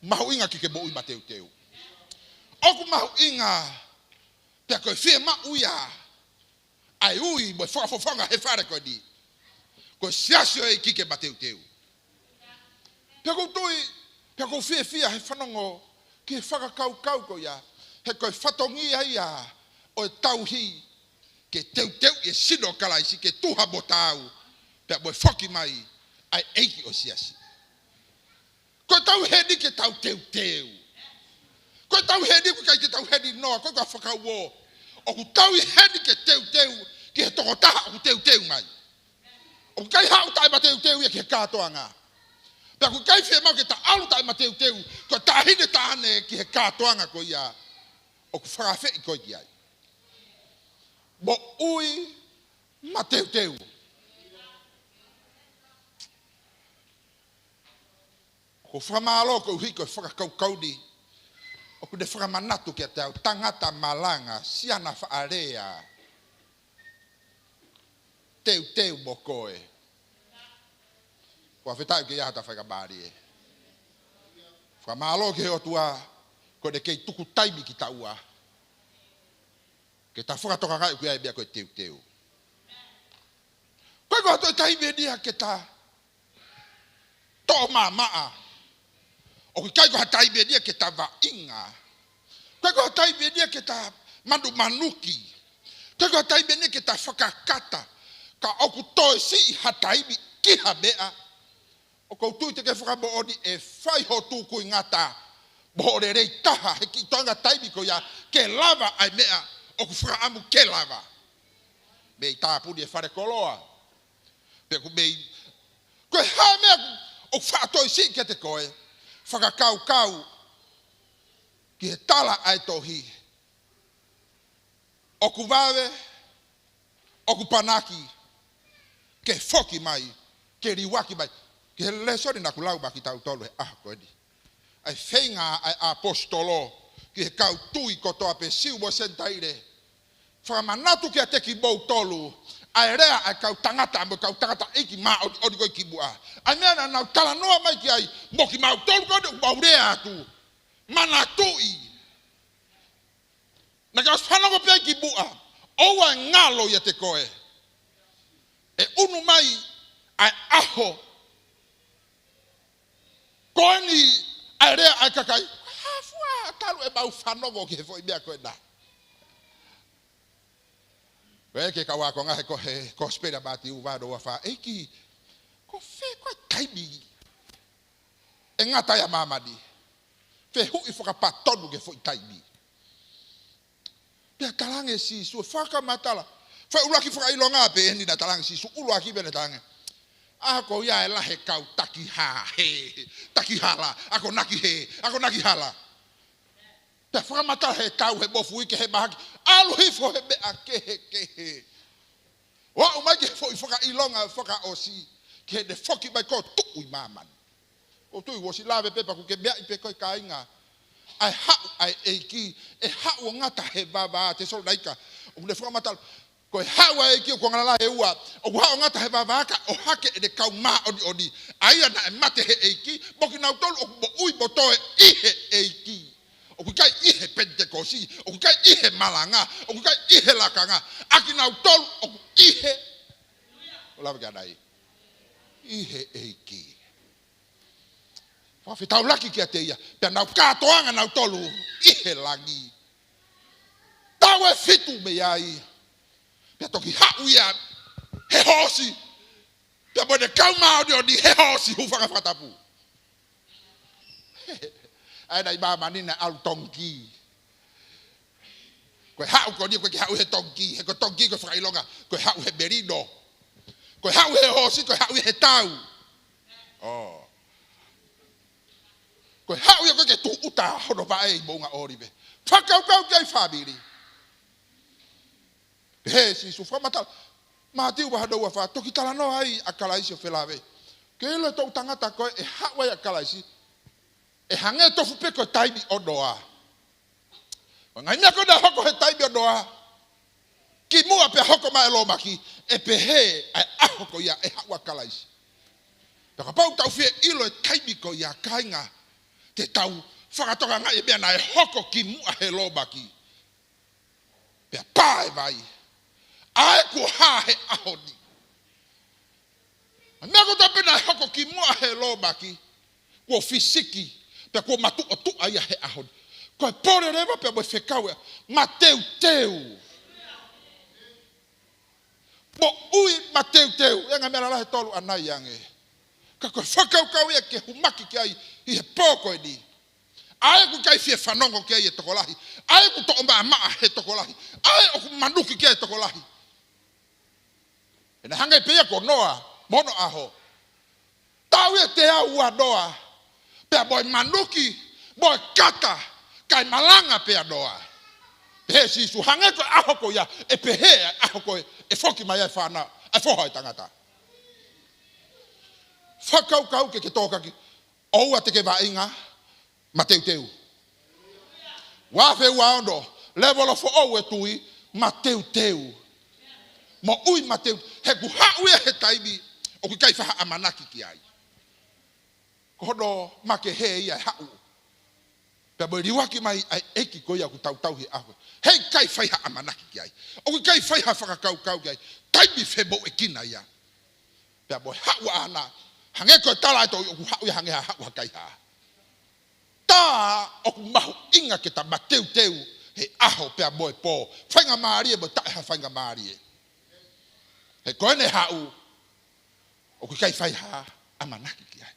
mahuʻinga ke ke moʻui mateuteu. ʻOku mahuʻinga, pea ko e fiemaʻu ia ʻa e ui mo e fakafofonga he fale ko eni. Ko e siasi ʻo e ʻEiki ke mateuteu. Pea ʻoku ou tui, pea ʻoku ou fiefia he fanongo ki he fakakaukau ko ia, he ko e fatongia ia ʻo e tauhi, ke teuteuʻi e sino ʻo Kalaisi, ke tuha mo taau, pea mo e foki mai ʻa e ʻEiki ʻo e siasi. Ko e tauhi eni ke tau teuteu. Ko e tauhi eni ʻoku ʻikai ke tauhi eni noa, ko e ka fakauo. ʻOku tauhi eni ke teuteu ki he tokotaha ʻoku teuteu mai. ʻOku ʻikai haʻu taʻe mateuteu ia ki he kātoanga. Pea ʻoku ʻikai fiemaʻu ke ta ʻalu taʻe mateuteu, ko e taʻahine taʻahine ki he kātoanga ko ia ʻoku fakaafeʻi koe ki ai. Moʻui mateuteu. ʻOku ou fakamālō koeʻuhi ko e fakakaukau ni ʻoku ne fakamanatu kiate au, tangata malanga, siana faʻa lea, teuteu mo koe. Fakafetaʻi ke ʻi ai hota faingamālie. Fakamālō ki he ʻOtua, ko ʻene kei tuku taimi kitaua ke ta fakatokangaʻi ʻoku ʻi ai e meʻa ko e teuteu. Ko e ko ha toe taimi eni ia ke ta toʻo maʻamaʻa. ʻOku ʻikai ko ha taimi eni ia ke ta vaʻinga. ʻIkai ko ha taimi eni ia ke ta manumanuki. ʻIkai ko ha taimi eni ia ke ta fakakata. Ka ʻoku toe siʻi ha taimi ki ha meʻa. ʻOku ou tui te ke fakamoʻoni ʻe fai ho tukuingata mo hoʻo lelei taha he kiʻi toenga taimi ko ia ke lava ʻa e meʻa ʻoku fakaʻamu ke lava. Mei tāpuni e fale koloa. Pe ʻoku mei, ko e hā e meʻa ʻoku faʻa toe siʻi kiate koe, fakakaukau ki he tala ʻa e tohi. ʻOku vave, ʻoku panaki, ke foki mai, ke liuaki mai. Ki he lēsoni naʻa ku lau maʻa kitautolu he ʻaho ko eni. ʻA e feinga ʻa e ʻaposetolo ki he kau tui kotoa pē Siu mo Senitaile. Fakamanatu kiate kimoutolu ʻa e lea ʻa e kau tangata mo e kau tangataʻeiki māʻoniʻoni ko ē kimuʻa. ʻA e meʻa naʻa nau talanoa mai ki ai, mo kimautolu ko eni ʻoku mau lea atu. Manatuʻi. Naʻa ke ʻosi fanongo pē kimuʻa, ʻoua ʻe ngalo ʻiate koe. ʻE ʻunu mai ʻa e ʻaho ko eni ʻa e lea ʻa e kakai. Hā fua talu ʻemau fanongo ki he foʻi meʻa ko ena. Ko e ke kau ako ngaahi ko he Kosipeli ʻa Mātiu vahe ua fā, ʻEiki, ko fē ko e taimi ʻe ngata ai ʻa māmani? Fehuʻi fakapatonu ki he foʻi taimi. Pea talaange ʻe Sīsū, fakamatala. Fai ʻuluaki fakaʻilonga pē eni naʻe talaange ʻe Sīsū, ʻuluaki pē naʻe talaange. ʻAho ko ia ʻe lahi e kau taki hā, hē, taki hala, akonaki hē, akonaki hala. Pea fakamatala he tau, he mofuike, he mahaki, ʻalu hifo he meʻa kehekehe. ʻO aʻu mai ki he foʻi fakaʻilonga fakaʻosi, ki heʻene foki mai ko e tuʻu ʻi māmani. ʻOku ou tui ʻoku ʻosi lave pē pea ʻoku ke meaʻi pē ko e kāinga. ʻA e haʻu ʻa e ʻEiki, ʻe haʻu ʻo ngata he vavā, Tesalonaika. ʻOku ne fakamatala, ko e haʻu ʻa e ʻEiki ʻoku angalala ʻe ua, ʻoku haʻu ʻo ngata he vavā kae ʻohake ʻene kau māʻoniʻoni. ʻA ia naʻe mate he ʻEiki, mo kinautolu ʻoku moʻui mo toe ʻi he ʻEiki. ʻOku ʻikai ʻi he Penitekosi, ʻoku ʻikai ʻi he malanga, ʻoku ʻikai ʻi he lakanga. ʻA kinautolu ʻoku ʻi he, ʻo lava ki anai, ʻi he ʻEiki. Fakafetaulaki kiate ia, pea nau kātoanga nautolu ʻi he langi. Taʻu ʻe fitu mei ai, pea toki haʻu ia he hoosi, pea mo ʻene kau māʻoniʻoni he hoosi, hūfanga he fakatapu. ʻA ia naʻe ʻi māmani naʻe ʻalu tongikī. Ko e haʻu ko eni, ʻoku ʻikai ke haʻu he tongikī, he ko e tongikī ko e fakaʻilonga, ko e haʻu he melino. Ko e haʻu he hoosi, ko e haʻu he tau. ʻŌ. Ko e haʻu ia ko ē ke tūʻuta hono vaʻe ʻi Moʻunga ʻŌlive. Fakakaukau ki ai fāmili. Pehē ʻe Sīsū, fakamatala. Mātiu vahe hono ua fā, toki talanoa ai ʻa Kalaisi ʻo felāveʻi. Ke ʻilo e toʻu tangata ko ē ʻe haʻu ai ʻa Kalaisi, ʻe hangē tofu pē ko e taimi ʻo Noa. Ko e ngaahi meʻa ko ē naʻe hoko he taimi ʻo Noa, kimuʻa pea hoko mai e lōmaki, ʻe pehē ʻa e ʻaho ko ia ʻe haʻu ai ʻa Kalaisi. Pea kapau ʻoku tau fie ʻilo e taimi ko ia, kāinga, te tau fakatokangaʻi e meʻa naʻe hoko kimuʻa he lōmaki. Pea pā e vai. ʻA ē kuo hā he ʻaho ni. Meʻa kotoa pē naʻe hoko kimuʻa he lōmaki, kuo fisiki, pea kuo matuʻotuʻa ia he ʻaho ni. Ko e pole leva pea mo e fekau ē, mateuteu. Moʻui mateuteu, e ngaahi meʻa lalahi ʻe tolu ʻanai ange. Ka ko e fakakaukau ia ke humaki ki ai ʻi he pō ko eni. ʻA ē ʻoku ʻikai fie fanongo ki ai e tokolahi. ʻA ē ʻoku toʻo maʻamaʻa he tokolahi. ʻA ē ʻoku manuki ki ai e tokolahi. ʻE naʻe hangē pē ia ko Noa, mo hono ʻaho. Taʻu ʻe teau ʻa Noa, pea mo e manuki, mo e kata, kae malanga pē ʻa Noa. Pehē ʻe Sīsū, hangē ko e ʻaho ko ia, ʻe pehē ʻa e ʻaho ko ē, ʻe foki mai ai e Fānau, ʻa e Foha ʻo e Tangata. Fakakaukau ke ke tōkaki, ʻoua te ke vaʻinga, mateuteu. Ua afe ua ono, lēvolo foʻou e tui, mateuteu. Moʻui mateuteu. He ʻoku haʻu ia he taimi ʻoku ʻikai fai ha ʻamanaki ki ai. Ko hono makehe ia ʻe haʻu. Pea mo e liuaki mai ʻa e ʻEiki ko ia ʻoku tau tauhi he ʻaho. He ʻikai fai ha ʻamanaki ki ai. ʻOku ʻikai fai ha fakakaukau ki ai. Taimi femoʻuekina ia. Pea mo e haʻu ʻaʻana, hangē ko e tala ʻe tō ʻoku haʻu ia hangē ha haʻu ha kaihaʻa. Tā ʻoku mahuʻinga ke ta mateuteu he ʻaho pea mo e pō. Faingamālie mo taʻe ha faingamālie. He ko ʻene haʻu, ʻoku ʻikai fai ha ʻamanaki ki ai.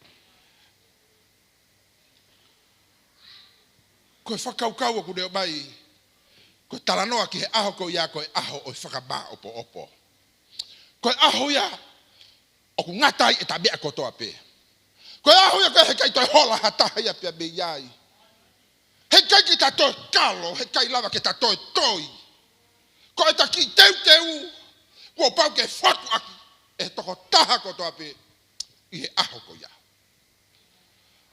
Ko e fakakaukau ʻoku ne ʻomai, ko e talanoa ki he ʻaho ko ia ko e ʻaho ʻo e fakamāʻopoʻopo. Ko e ʻaho ia ʻoku ngata ai ʻeta meʻa kotoa pē. Ko e ʻaho ia ko ē he ʻikai toe hola ha taha ia pea mei ai. He ʻikai ke ta toe kalo, he ʻikai lava ke ta toe toi. Ko ʻeta kiʻi teuteu, kuo pau ke fotu ʻaki ʻe he tokotaha kotoa pē ʻi he ʻaho ko ia.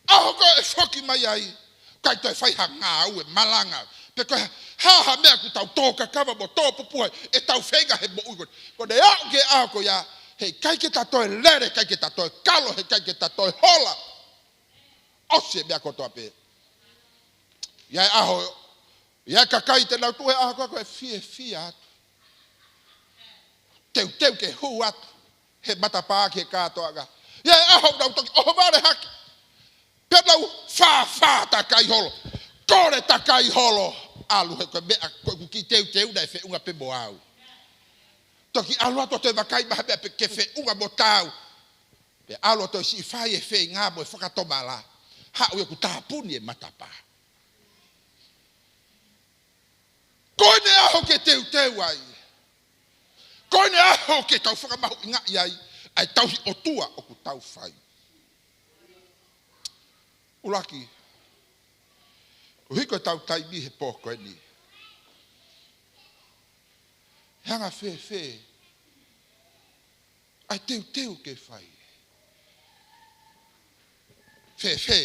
ʻAho ko ē ʻe foki mai ai, ʻikai toe fai ha ngāue malanga. Pe ko e hā ha meʻa ʻoku tau tō kakava mo tō pupuha ʻetau feinga he moʻui ko ē. Ko ʻene aʻu ki he ʻaho ko ia, he ʻikai ke ta toe lele, ʻikai ke ta toe kalo, he ʻikai ke ta toe hola. ʻOsi e meʻa kotoa pē. ʻI ai e ʻaho, ʻi ai e kakai te nau tuʻu he ʻaho ko ē ʻoku fiefia atu. Teuteu ke hū atu he matapā ki he kātoanga. ʻI ai e ʻaho ʻoku nau toki ʻohovale hake. Pea nau fāfā takai holo. Kole takai holo. ʻAlu he ko e meʻa ko ē ʻoku kiʻi teuteu naʻe feʻunga pē mo au. Toki ʻalu atu ʻo toe vakai mai ha meʻa pē ke feʻunga mo taau. Pea ʻalu atu ʻo siʻi fai e feinga mo e fakatomala. Haʻu ia ʻoku tāpuni e matapā. Ko ʻene ʻaho ke teuteu ai. Ko ʻene ʻaho ke tau fakamahuʻingaʻi ai ʻa e tauhi ʻOtua ʻoku tau fai. ʻUluaki, ko e hiko ʻetau taimi he pō ko eni. He anga fēfē ʻa e teuteu ke fai. Fēfē.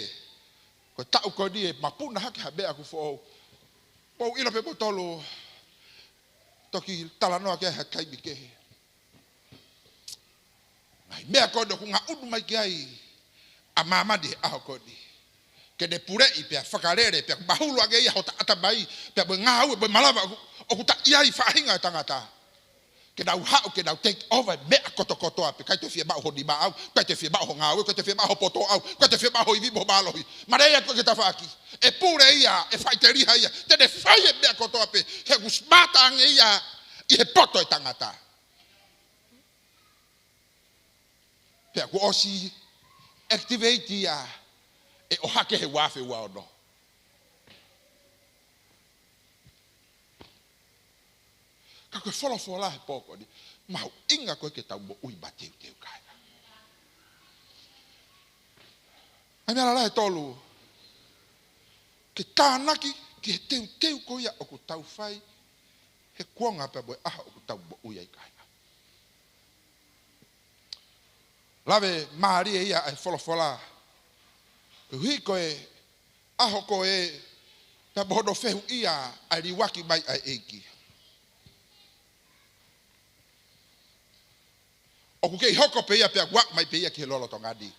Ko e taʻu ko eni ʻe mapuna hake ha meʻa ʻoku foʻou. Mou ʻilo pē moutolu, toki talanoa ki ai ha taimi kehe. Ngaahi meʻa ko eni ʻoku ngaʻunu mai ki ai ʻa māmani he ʻaho ko eni. Ke ne puleʻi pea fakalele pea mahulu ange ia hota ʻatamai pea mo e ngāue mo e malava ʻoku, ʻoku ta ʻi ai faʻahinga e tangata. Ke nau haʻu, ke nau take over e meʻa kotokotoa pē, ʻikai te fiemaʻu ho nima ʻau, ʻikai te fiemaʻu ho ngāue, ʻikai te fiemaʻu ho poto ʻau, ʻikai te fiemaʻu ho ivi mo ho mālohi. Male ia ko e ke tafaʻaki. ʻE pule ia, ʻe faʻiteliha ia, te ne fai e meʻa kotoa pē, he ʻoku smart ange ia ʻi he poto e tangata. Pea kuo ʻosi activate ia ʻe ʻohake he ua afe ua ono. Ka ko e folofola he pō ko eni, mahuʻinga ko ē ke tau moʻui mateuteu kāinga. ʻA e meʻa lalahi ʻe tolu, Ke tānaki ki he teuteu ko ia ʻoku tau fai he kuonga pea mo e ʻaho ʻoku tau moʻui ai, kāinga. Lave mālie ia ʻa e folofola. Koeʻuhi ko e ʻaho ko ē pea mo hono fehuʻia ʻa e liuaki mai ʻa e ʻEiki. ʻOku kei hoko pē ia pea ʻoku aʻu mai pē ia ki he lolotonga ni.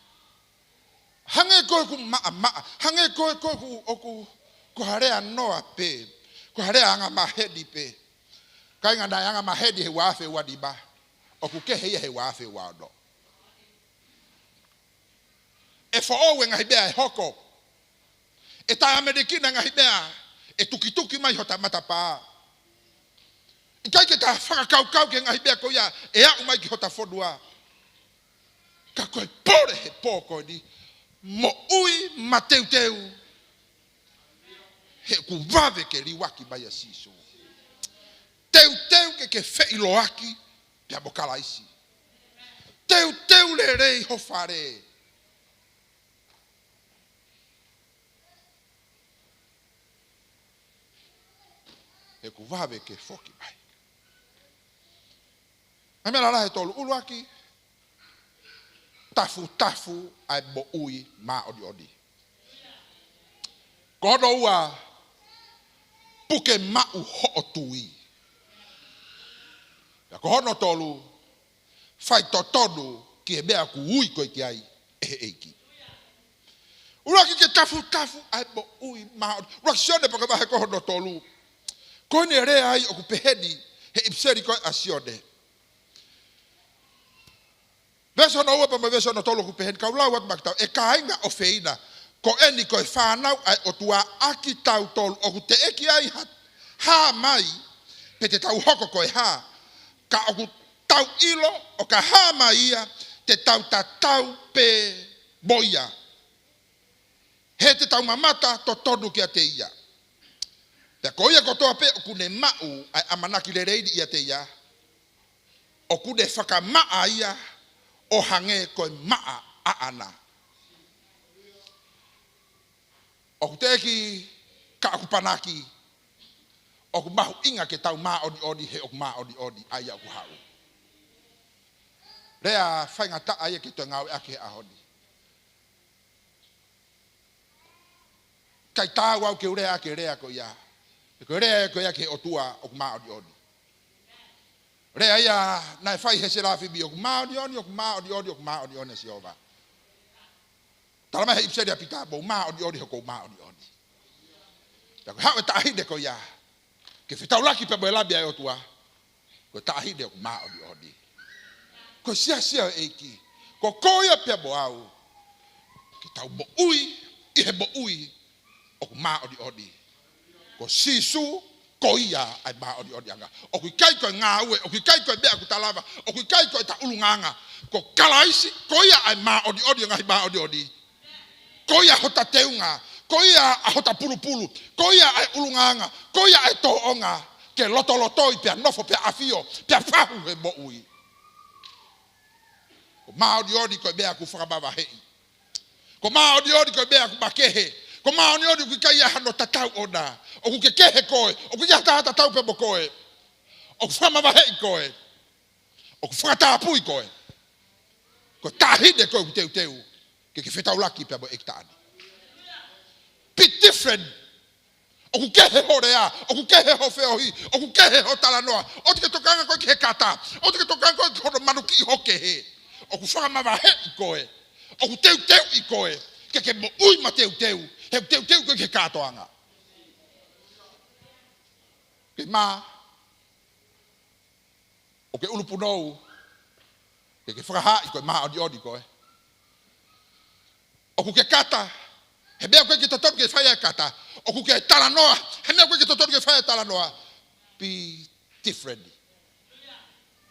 Hangē ko ē ʻoku maʻamaʻa, hangē ko ē ko ē ʻoku, ʻoku, ko ha lea noa pē, ko ha lea angamaheni pē. Kāinga, naʻe angamaheni he ua afe ua nima, ʻoku kehe ia he ua afe ua ono. ʻE foʻou e ngaahi meʻa ʻe hoko. ʻE taʻeʻamanekina e ngaahi meʻa ʻe tukituki mai hota matapā. ʻIkai ke ta fakakaukau ki he ngaahi meʻa ko ia ʻe aʻu mai ki hota fonua. Ka ko e pole he pō ko eni, moʻui mateuteu. He ʻoku vave ke liuaki mai ʻa Sīsū. Teuteu ke ke feʻiloaki pea mo Kalaisi. Teuteu lelei ho fale. He ʻoku vave ke foki mai. ʻA e meʻa lalahi ʻe tolu. ʻUluaki, tafutafu ʻa e moʻui māʻoniʻoni. Ko hono ua, puke maʻu hoʻo tui. Pea ko hono tolu, faitotonu ki he meʻa ʻoku ui koe ki ai ʻe he ʻEiki. ʻUluaki, ke tafutafu ʻa e moʻui māʻoniʻoni. ʻUluaki Sione pea ko e vahe ko hono tolu. Ko ʻene lea ai ʻoku peheni he ʻipiseli ko ē ʻa Sione. Veesi hono ua pea mo e veesi hono tolu ʻoku peheni, kau lau atu maʻa kitautolu. ʻE kāinga ʻofeina, ko eni ko e fānau ʻa e ʻOtua ʻa kitautolu, ʻoku teʻeki ai ha, hā mai pe te tau hoko ko e hā. Ka ʻoku tau ʻilo ʻo ka hā mai ia, te tau tatau pē mo ia. He te tau mamata totonu kiate ia. Pea ko ia kotoa pē ʻoku ne maʻu ʻa e ʻamanaki lelei ni ʻiate ia, ʻoku ne fakamaʻa ia ʻo hangē ko e maʻa ʻaʻana. ʻOku teʻeki, ka ʻoku panaki, ʻoku mahuʻinga ke tau māʻoniʻoni he ʻoku māʻoniʻoni ʻa ia ʻoku haʻu. Lea faingataʻa ia ke toe ngāueʻaki he ʻaho ni. ʻIkai taau au ke u lea ʻaki e lea ko ia. He ko e lea ko ia ki he ʻOtua ʻoku māʻoniʻoni. Lea ia naʻe fai he selafimi, ʻoku māʻoniʻoni, ʻoku māʻoniʻoni, ʻoku māʻoniʻoni ʻa Sihova. Tala mai he ʻipiseli ʻa Pita, mou māʻoniʻoni he ʻoku ou māʻoniʻoni. Pea ko e haʻu e taʻahine ko ia ke fetaulaki pea mo e Lami ʻa e ʻOtua, ko e taʻahine ʻoku māʻoniʻoni. Ko e siasi ʻa e ʻEiki. Ko koe ia pea mo au, ke tau moʻui ʻi he moʻui ʻoku māʻoniʻoni. Ko Sīsū, ko ia ʻa e māʻoniʻoniʻanga. ʻOku ʻikai ko e ngāue, ʻoku ʻikai ko e meʻa ʻoku ta lava, ʻoku ʻikai ko ʻeta ʻulungaanga. Ko Kalaisi, ko ia ʻa e māʻoniʻoni ʻo e ngaahi māʻoniʻoni. Ko ia hota teunga, ko ia ʻa hota pulupulu, ko ia ʻa e ʻulungaanga, ko ia ʻa e tōʻonga ke lotolotoi pea nofo pea ʻafio pea fahu he moʻui. Ko e māʻoniʻoni ko e meʻa ʻoku fakamavaheʻi. Ko e māʻoniʻoni ko e meʻa ʻoku makehe. Ko e māʻoniʻoni ʻoku ʻikai ʻi ai hano tatau ʻona. ʻOku ke kehe koe, ʻoku ʻikai ha taha tatau pē mo koe. ʻOku fakamavaheʻi koe. ʻOku fakatapui koe. Ko e taʻahine koe ʻoku teuteu ke ke fetaulaki pea mo e ʻEiki taʻane. Be different. ʻOku kehe ho lea, ʻoku kehe ho feohi, ʻoku kehe ho talanoa. ʻOua te ke tokanga koe ki he kata, ʻoua te ke tokanga koe ki hono manukiʻi ho kehe. ʻOku fakamavaheʻi koe, ʻoku teuteuʻi koe ke ke moʻui mateuteu, he ʻoku teuteu koe ki he kātoanga. Ke mā, ʻoku ke ʻulupunou, ke ke fakahaaʻi ko e māʻoniʻoni koe. ʻOku ke kata he meʻa ʻoku ʻikai ke totonu ke fai ai e kata. ʻOku ke talanoa he meʻa ʻoku ʻikai ke totonu ke fai ai e talanoa. Be different.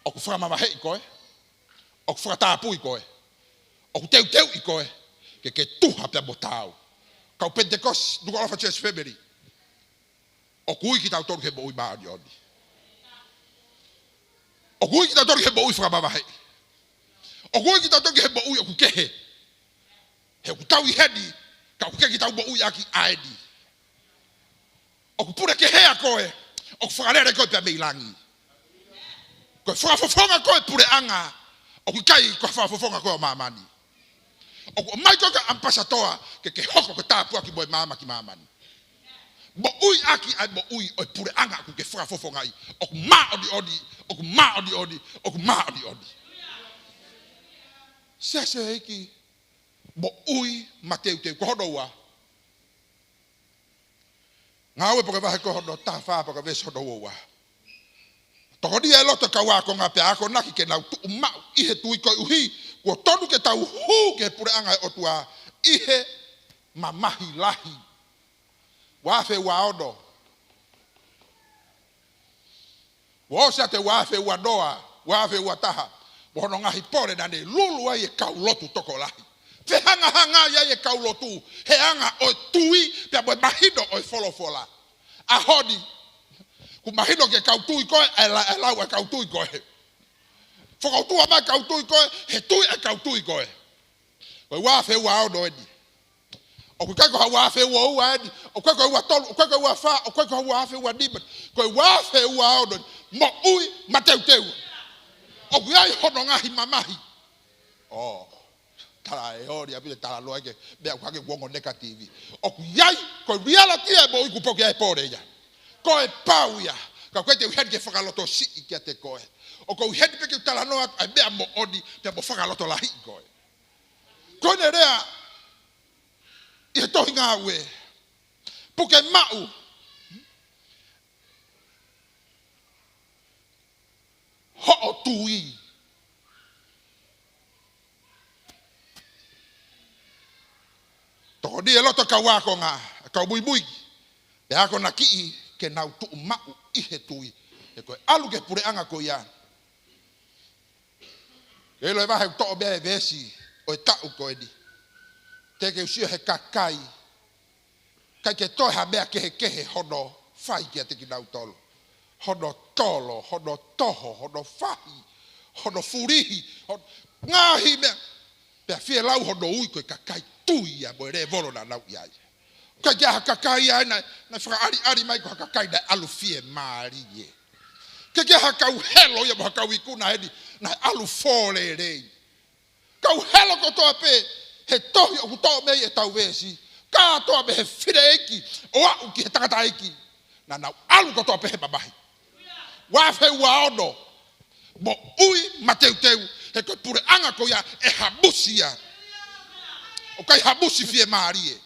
ʻOku fakamavaheʻi koe. ʻOku fakatapui koe. ʻOku teuteuʻi koe ke ke tuha pea mo taau. Kau Pentecost, Nukuʻalofa Church Family. ʻOku ui kitautolu ki he moʻui māʻoniʻoni. ʻOku ui kitautolu ki he moʻui fakamavaheʻi. ʻOku ui kitautolu ki he moʻui ʻoku kehe. He ʻoku tau ʻi heni, ka ʻoku ʻikai ke tau moʻui ʻaki ʻa eni. ʻOku pule kehe ʻa koe, ʻoku fakalele koe pea mei langi. Ko e fakafofonga ko e puleʻanga, ʻoku ʻikai ko e fakafofonga ko e ʻo māmani. ʻOku ʻomai koe ko e ʻamipasatoa ke ke hoko ko e tāpuaki mo e maama ki māmani. Moʻui ʻaki ʻa e moʻui ʻo e puleʻanga ʻoku ke fakafofongaʻi. ʻOku māʻoniʻoni, ʻoku māʻoniʻoni, ʻoku māʻoniʻoni. Siasi ʻeiki, moʻui mateuteu, ko hono ua. Ngāue pea ko e vahe ko hono taha fā pea ko e veesi hono ua ua. Tokoni ʻa e loto ʻo e kau ākonga pea akonaki ke nau tuʻu maʻu ʻi he tui koeʻuhi kuo tonu ke tau hū ki he puleʻanga ʻo e ʻOtua ʻi he mamahi lahi. Ua afe ua ono. Kuo ʻosi atu e ua afe ua noa, ua afe ua taha. Mo hono ngaahi pole naʻa ne lulu ai e kau lotu tokolahi. Fehangahangai ai e kau lotu he anga ʻo e tui pea mo e mahino ʻo e folofola. ʻAho ni, kuo mahino ki he kau tui ko ē, ʻa e la-, ʻa e lau ʻa e kau tui ko ē. Fokoutua mai e kau tui ko ē, he tui ʻa e kau tui ko ē. Ko e ua afe ua ono eni. ʻOku ʻikai ko ha ua afe ua ua eni. ʻOku ʻikai ko e ua tolu, ʻoku ʻikai ko e ua fā, ʻoku ʻikai ko ha ua afe ua nima. Ko e ua afe ua ono eni. Moʻui mateuteu. ʻOku ʻi ai hono ngaahi mamahi. ʻŌ. Tala e ori a pile tala loa ke, meʻa ʻoku hake kuongo negative. ʻOku ʻi ai, ko e reality ʻa e moʻui kuo pau ke ʻi ai e pole ia. Ko e pau ia. Ka ʻoku ʻikai te u ʻi heni ke fakalotosiʻi kiate koe. ʻOku ou ʻi heni pē ke u talanoa atu ʻa e meʻa moʻoni, pea mo fakalotolahiʻi koe. Ko ʻene lea ʻi he tohi Ngāue. Puke maʻu hoʻo tui. Tokoni e loto ʻo e kau ākonga, kau muimui. Pea akonakiʻi ke nau tuʻu maʻu ʻi he tui. He ko e ʻalu ki he puleʻanga ko ia. Ke ʻilo e vahe ʻoku toʻo mei ai e veesi ʻo e taʻu ko eni. Te ke sio he kakai. ʻIkai ke toe ha meʻa kehekehe hono fai kiate kinautolu. Hono tolo, hono toho, hono fahi, hono fulihi, hono ngaahi meʻa. Pea fielau hono ui ko e kakai tui ia mo e lēvolo naʻa nau ʻi ai. ʻIkai ke ʻi ai ha kakai ia naʻe, naʻe fakaʻaliʻali mai ko ha kakai naʻe ʻalu fiemālie. ʻIkai ke ʻi ai ha kau helo ia mo ha kau ikuna eni naʻe ʻalu fōlelei. Kau helo kotoa pē he tohi ʻoku toʻo mei ai ʻetau veesi. Kātoa mei he fineʻeiki ʻo aʻu ki he tangataʻeiki. Naʻa nau ʻalu kotoa pē he mamahi. Ua afe ua ono. Moʻui mateuteu, he ko e puleʻanga ko ia ʻe hamusi ia. ʻOku ʻikai hamusi fiemālie.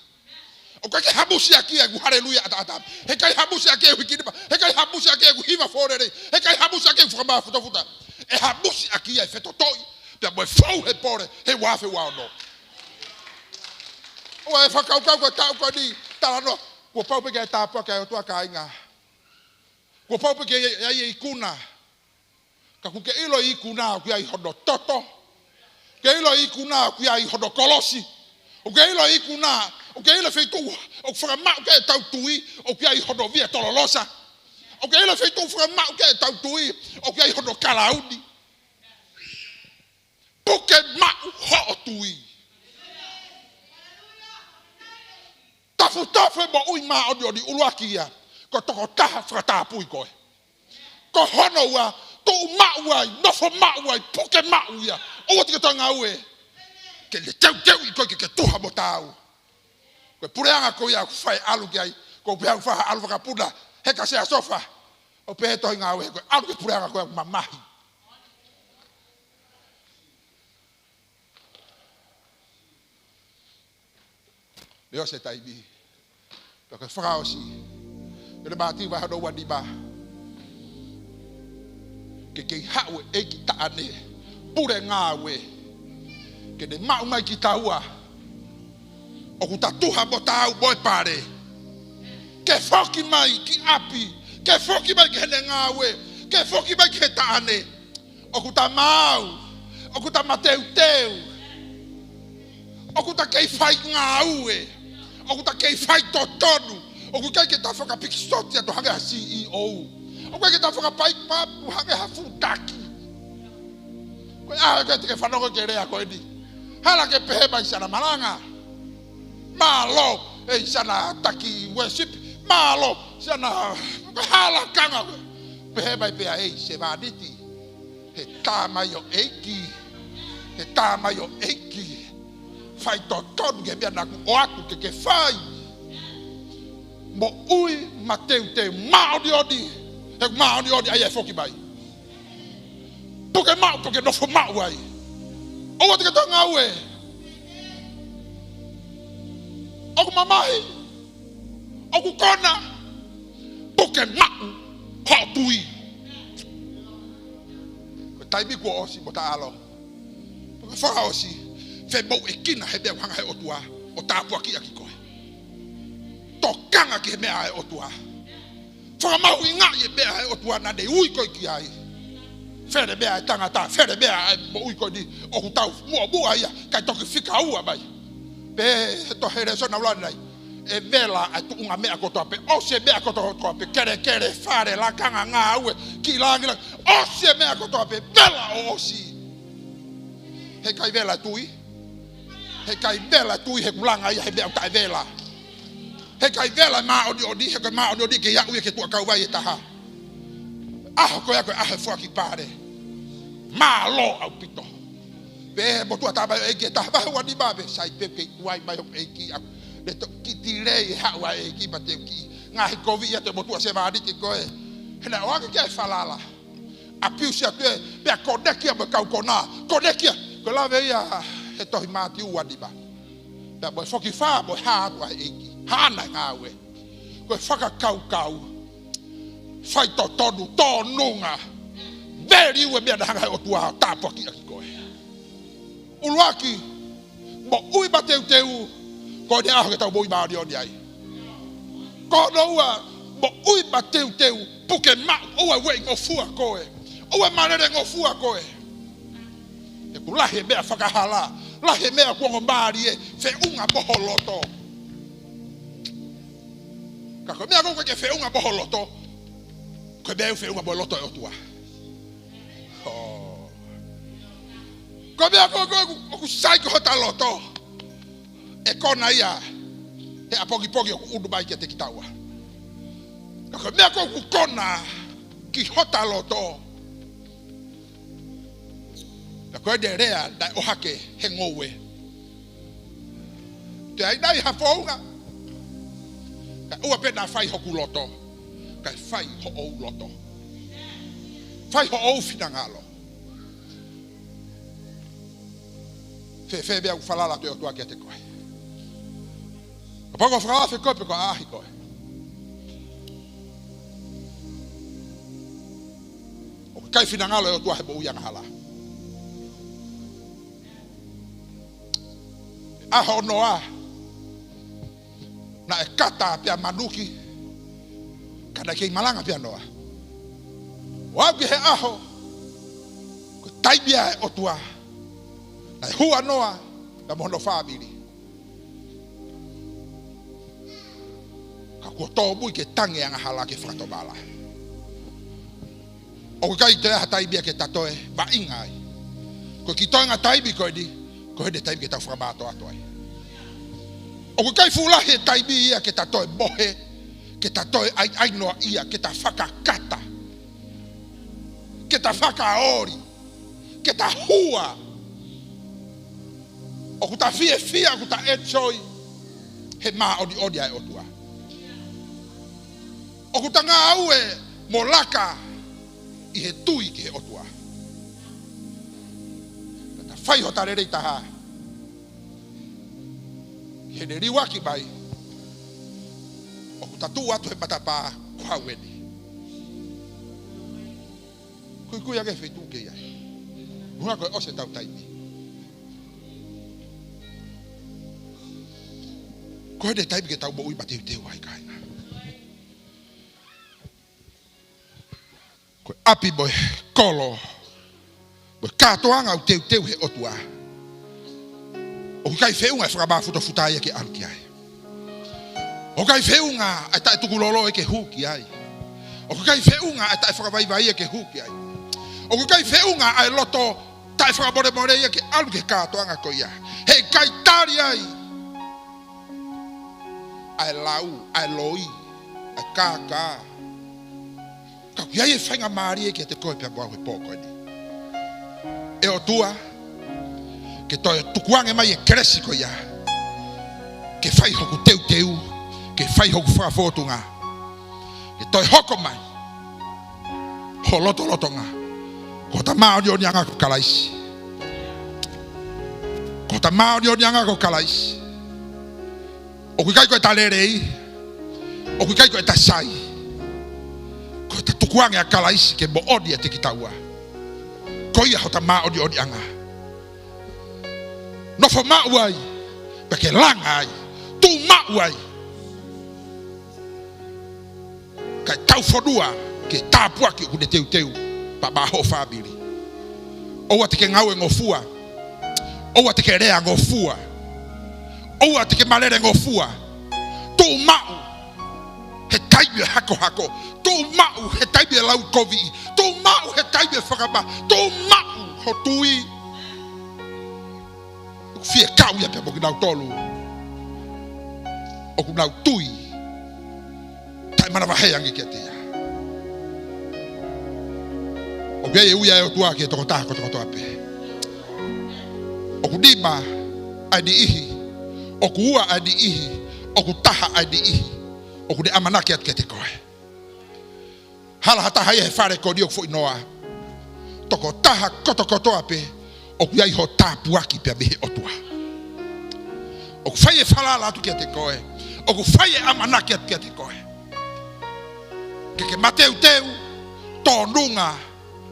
ʻOku ʻikai ke hamusi ʻaki ia ʻeku haleluia ʻataʻatā. He ʻikai hamusi ʻaki ʻeku hikinima. He ʻikai hamusi ʻaki ʻeku hiva fōlelei. He ʻikai hamusi ʻaki ʻeku fakamāfutafuta. ʻE hamusi ʻaki ia e fetotoʻi. Pea mo e fou he pole, he ua afe ua ono. ʻOua ʻe fakakaukau ko e taʻu ko eni, talanoa. Kuo pau pē ke tāpuakiʻi ʻa e ʻOtua kāinga. Kuo pau pē ke ʻi ai e ikuna. Ka ʻoku ke ʻilo e ikuna ʻoku ʻi ai hono toto. Ke ʻilo e ikuna ʻoku ʻi ai hono kolosi. ʻOku ke ʻilo e ikuna, ʻoku ke ʻilo e feituʻu ʻoku fakamaʻu ki ai ʻetau tui, ʻoku ʻi ai hono via tololosa. ʻOku ke ʻilo e feituʻu fakamaʻu ki ai ʻetau tui, ʻoku ʻi ai hono kalauni. Puke maʻu hoʻo tui. Tafutafu e moʻui māʻoniʻoni, ʻuluaki ia, ko e tokotaha fakatapui koe. Ko hono ua, tuʻu maʻu ai, nofo maʻu ai, puke maʻu ia. ʻOua te ke toe ngāue. Ke ne teuteuʻi koe ke ke tuha mo taau. Ko e puleʻanga ko ia ʻoku fai ʻalu ki ai, ko e pehē ʻoku fai ʻalu fakapuna, he ka sea sofa. ʻOku pehē tohi Ngāue, ko e ʻalu ki he puleʻanga ko ia ʻoku mamahi. Leʻo se taimi. Pea ko e fakaʻosi. Pea le Mātiu vahe hono ua nima. Ke kei haʻu e ʻEiki taʻane. Pule ngāue. Ke ne maʻu mai kitaua. ʻOku ta tuha mo taau mo e pale. Ke foki mai ki ʻapi. Ke foki mai ki heʻene ngāue. Ke foki mai ki he taʻane. ʻOku ta maau, ʻoku ta mateuteu, ʻoku ta kei fai ngāue, ʻoku ta kei fai totonu, ʻoku ʻikai ke ta fakapikisoti atu hangē ha C E O, ʻoku ʻikai ke ta fakapaipaipu hangē ha fuʻu taki. Ko e ʻaho ʻe ʻikai te ke fanongo ki he lea ko eni. Hala ke pehē mai siana malanga. Mālō, ʻe siana taki worship, Mālō, siana, ko e hā e lakanga? Pehē mai pē ʻe he sevāniti: He tamaioʻeiki, he tamaioʻeiki, faitotonu ki he meʻa naʻa ku ʻoatu ke ke fai. Moʻui mateuteu, māʻoniʻoni, he māʻoniʻoni ʻa ia ʻe foki mai. Puke maʻu, puke nofo maʻu ai. ʻOua te ke toe ngāue. ʻOku mamahi, ʻoku kona, puke maʻu hoʻo tui. Ko e taimi kuo ʻosi mo taʻalo. Ko e fakaʻosi, femoʻuekina he meʻa ʻoku hanga he ʻOtua ʻo tāpuakiʻaki koe. Tokanga ki he meʻa ʻa e ʻOtua. Fakamahuʻingaʻi e meʻa ʻa e ʻOtua naʻa ne ui koe ki ai. Fele meʻa ʻa e tangata, fele meʻa ʻa e moʻui ko eni, ʻoku tau muʻomuʻa ia, kae toki fika ua mai. Pehē he tohi Lēsoni ʻa ʻUluaki ni, ʻe vela ʻa e tuʻunga meʻa kotoa pē, ʻosi e meʻa kotoa pē, kelekele, fale, lakanga, ngāue, kiʻi langilangi, ʻosi e meʻa kotoa pē, vela ʻo ʻosi. Heʻikai vela e tui. Heʻikai vela e tui he ʻoku langa ia he meʻa ʻoku taʻevela. Heʻikai vela e māʻoniʻoni, he ko e māʻoniʻoni ke aʻu ia ki he tuʻa kauvai ʻe taha. ʻAho ko ia ko e ʻaho e foaki pale. Mālō ʻaupito. Pehē he motuʻa tamaioʻeiki ʻe taha, vahe ua nima pē, sai pē ke ʻi tuai mai hoku ʻeiki, ʻa ne toki kiʻi tilei e haʻu ʻa e ʻeiki pea te u kiʻi ngaohikoviʻi atu e motuʻa sevāniti ko ē. He naʻe ʻoange ki ai e falala. ʻApiusi atu ē, pea koneki ia mo e kau kona, koneki ia. Ko e lave ia he tohi Mātiu ua nima. Pea mo e foki fā mo e hā atu ʻa e ʻeiki. Haʻana e ngāue. Ko e fakakaukau, faitotonu, tōnunga, veliu e meʻa naʻe hanga he ʻOtua ʻo tāpuakiʻaki koe. ʻUluaki, moʻui mateuteu, ko eni ʻaho ke tau moʻui māʻoniʻoni ai. Ko hono ua, moʻui mateuteu, puke maʻu, ʻoua ʻe ueʻi ngofua koe. ʻOua ʻe malele ngofua koe. He ʻoku lahi e meʻa fakahala, lahi e meʻa ʻoku ongo mālie, feʻunga mo ho loto. Ka ko e meʻa ʻoku ʻikai ke feʻunga mo ho loto, ko e meʻa ʻoku feʻunga mo e loto ʻo e ʻOtua. ʻO. Ko e meʻa ko ē ʻoku, ʻoku sai ki hota loto, ʻe kona ia he ʻapongipongi ʻoku ʻunu mai kiate kitaua. Ka ko e meʻa ko ē ʻoku kona ki hota loto, pea ko eni e lea naʻe ʻohake he ngoue. Toe ʻi ai nai ha founga? Kae ʻoua pē naʻa fai hoku loto, kae fai hoʻou loto. Fai hoʻou finangalo. Fēfē meʻa ʻoku falala atu e ʻOtua kiate koe? Kapau ko e fakalafe koe pe ko e ʻaʻahi koe, ʻoku ʻikai finangalo e ʻOtua he moʻui angahala. ʻAho ʻo Noa, naʻe kata pea manuki, ka naʻe kei malanga pē ʻa Noa. ʻO aʻu ki he ʻaho, ko e taimi ia ʻa e ʻOtua, naʻe hū ʻa Noa pea mo hono fāmili. Ka kuo tōmui ke tangi e angahala ke fakatomala. ʻOku ʻikai toe ʻi ai ha taimi ia ke ta toe vaʻinga ai. Ko e kiʻi toenga taimi ko eni, ko eni e taimi ke tau fakamātoato ai. ʻOku ʻikai fuʻu lahi e taimi ia ke ta toe mohe, ke ta toe ʻaiʻainoaʻia, ke ta fakakata, ke ta fakaoli, ke ta hua. ʻOku ta fiefia, ʻoku ta enjoy he māʻoniʻoni ʻa e ʻOtua. ʻOku ta ngāue mo laka ʻi he tui ki he ʻOtua. Ka ta fai hota lelei taha ki he liliu ʻaki mai, ʻoku ta tuʻu atu he matapā ko e hau eni. Kuikui ange he feituʻu ʻoku ke ʻi ai. Hangē ko e ʻosi ʻetau taimi. Ko eni e taimi ke tau moʻui mateuteu ai, kāinga. Ko e ʻapi mo e kolo mo e kātoanga ʻoku teuteu he ʻOtua, ʻoku ʻikai feʻunga e fakamāfutofuta ia ke ʻalu ki ai. ʻOku ʻikai feʻunga e taʻetukulolo ia ke hū ki ai. ʻOku ʻikai feʻunga e taʻefakavaivai ia ke hū ki ai. ʻOku ʻikai feʻunga e loto taʻefakamolemole ia ke ʻalu ki he kātoanga ko ia. Heʻikai tali ai ʻa e lau, ʻa e loi, ʻa e kākā. Ka ʻoku ʻi ai e faingamālie kiate koe pea mo au he pō ko eni. ʻE ʻOtua, ke toe tukuange mai e kelesi ko ia ke fai hoku teuteu, ke fai hoku fakafōtunga, ke toe hoko mai ho lotolotonga ko hota māʻoniʻoniʻanga ko Kalaisi. Ko hota māʻoniʻoniʻanga ko Kalaisi. ʻOku ʻikai ko ʻeta lelei, ʻoku ʻikai ko ʻeta sai, ko ʻeta tukuange ʻa Kalaisi ke moʻoni ʻiate kitaua. Ko ia hota māʻoniʻoniʻanga. Nofo maʻu ai, pea ke langa ai, tuʻu maʻu ai, kae taufonua ki he tāpuaki ʻoku ne teuteu pea mo hoʻo fāmili. ʻOua te ke ngaue ngofua. ʻOua te ke lea ngofua. ʻOua te ke malele ngofua. Tuʻu maʻu he taimi ʻo e hakohako. Tuʻu maʻu he taimi ʻo e laukoviʻi. Tuʻu maʻu he taimi ʻo e fakamā. Tuʻu maʻu ho tui. ʻOku fie kau ia pea mo kinautolu ʻoku nau tui taʻemanavahē ange kiate ia. ʻOku ʻi ai e ui ʻa e ʻOtua ki he tokotaha kotokotoa pē. ʻOku nima ʻa e niʻihi, ʻoku ua ʻa e niʻihi, ʻoku taha ʻa e niʻihi ʻoku ne ʻamanaki atu kiate koe. Hala ha taha ia he fale ko eni ʻoku foʻi noa. Tokotaha kotokotoa pē ʻoku ʻi ai hoʻo tāpuaki pea mei he ʻOtua. ʻOku fai e falala atu kiate koe. ʻOku fai e ʻamanaki atu kiate koe ke ke mateuteu, tōnunga,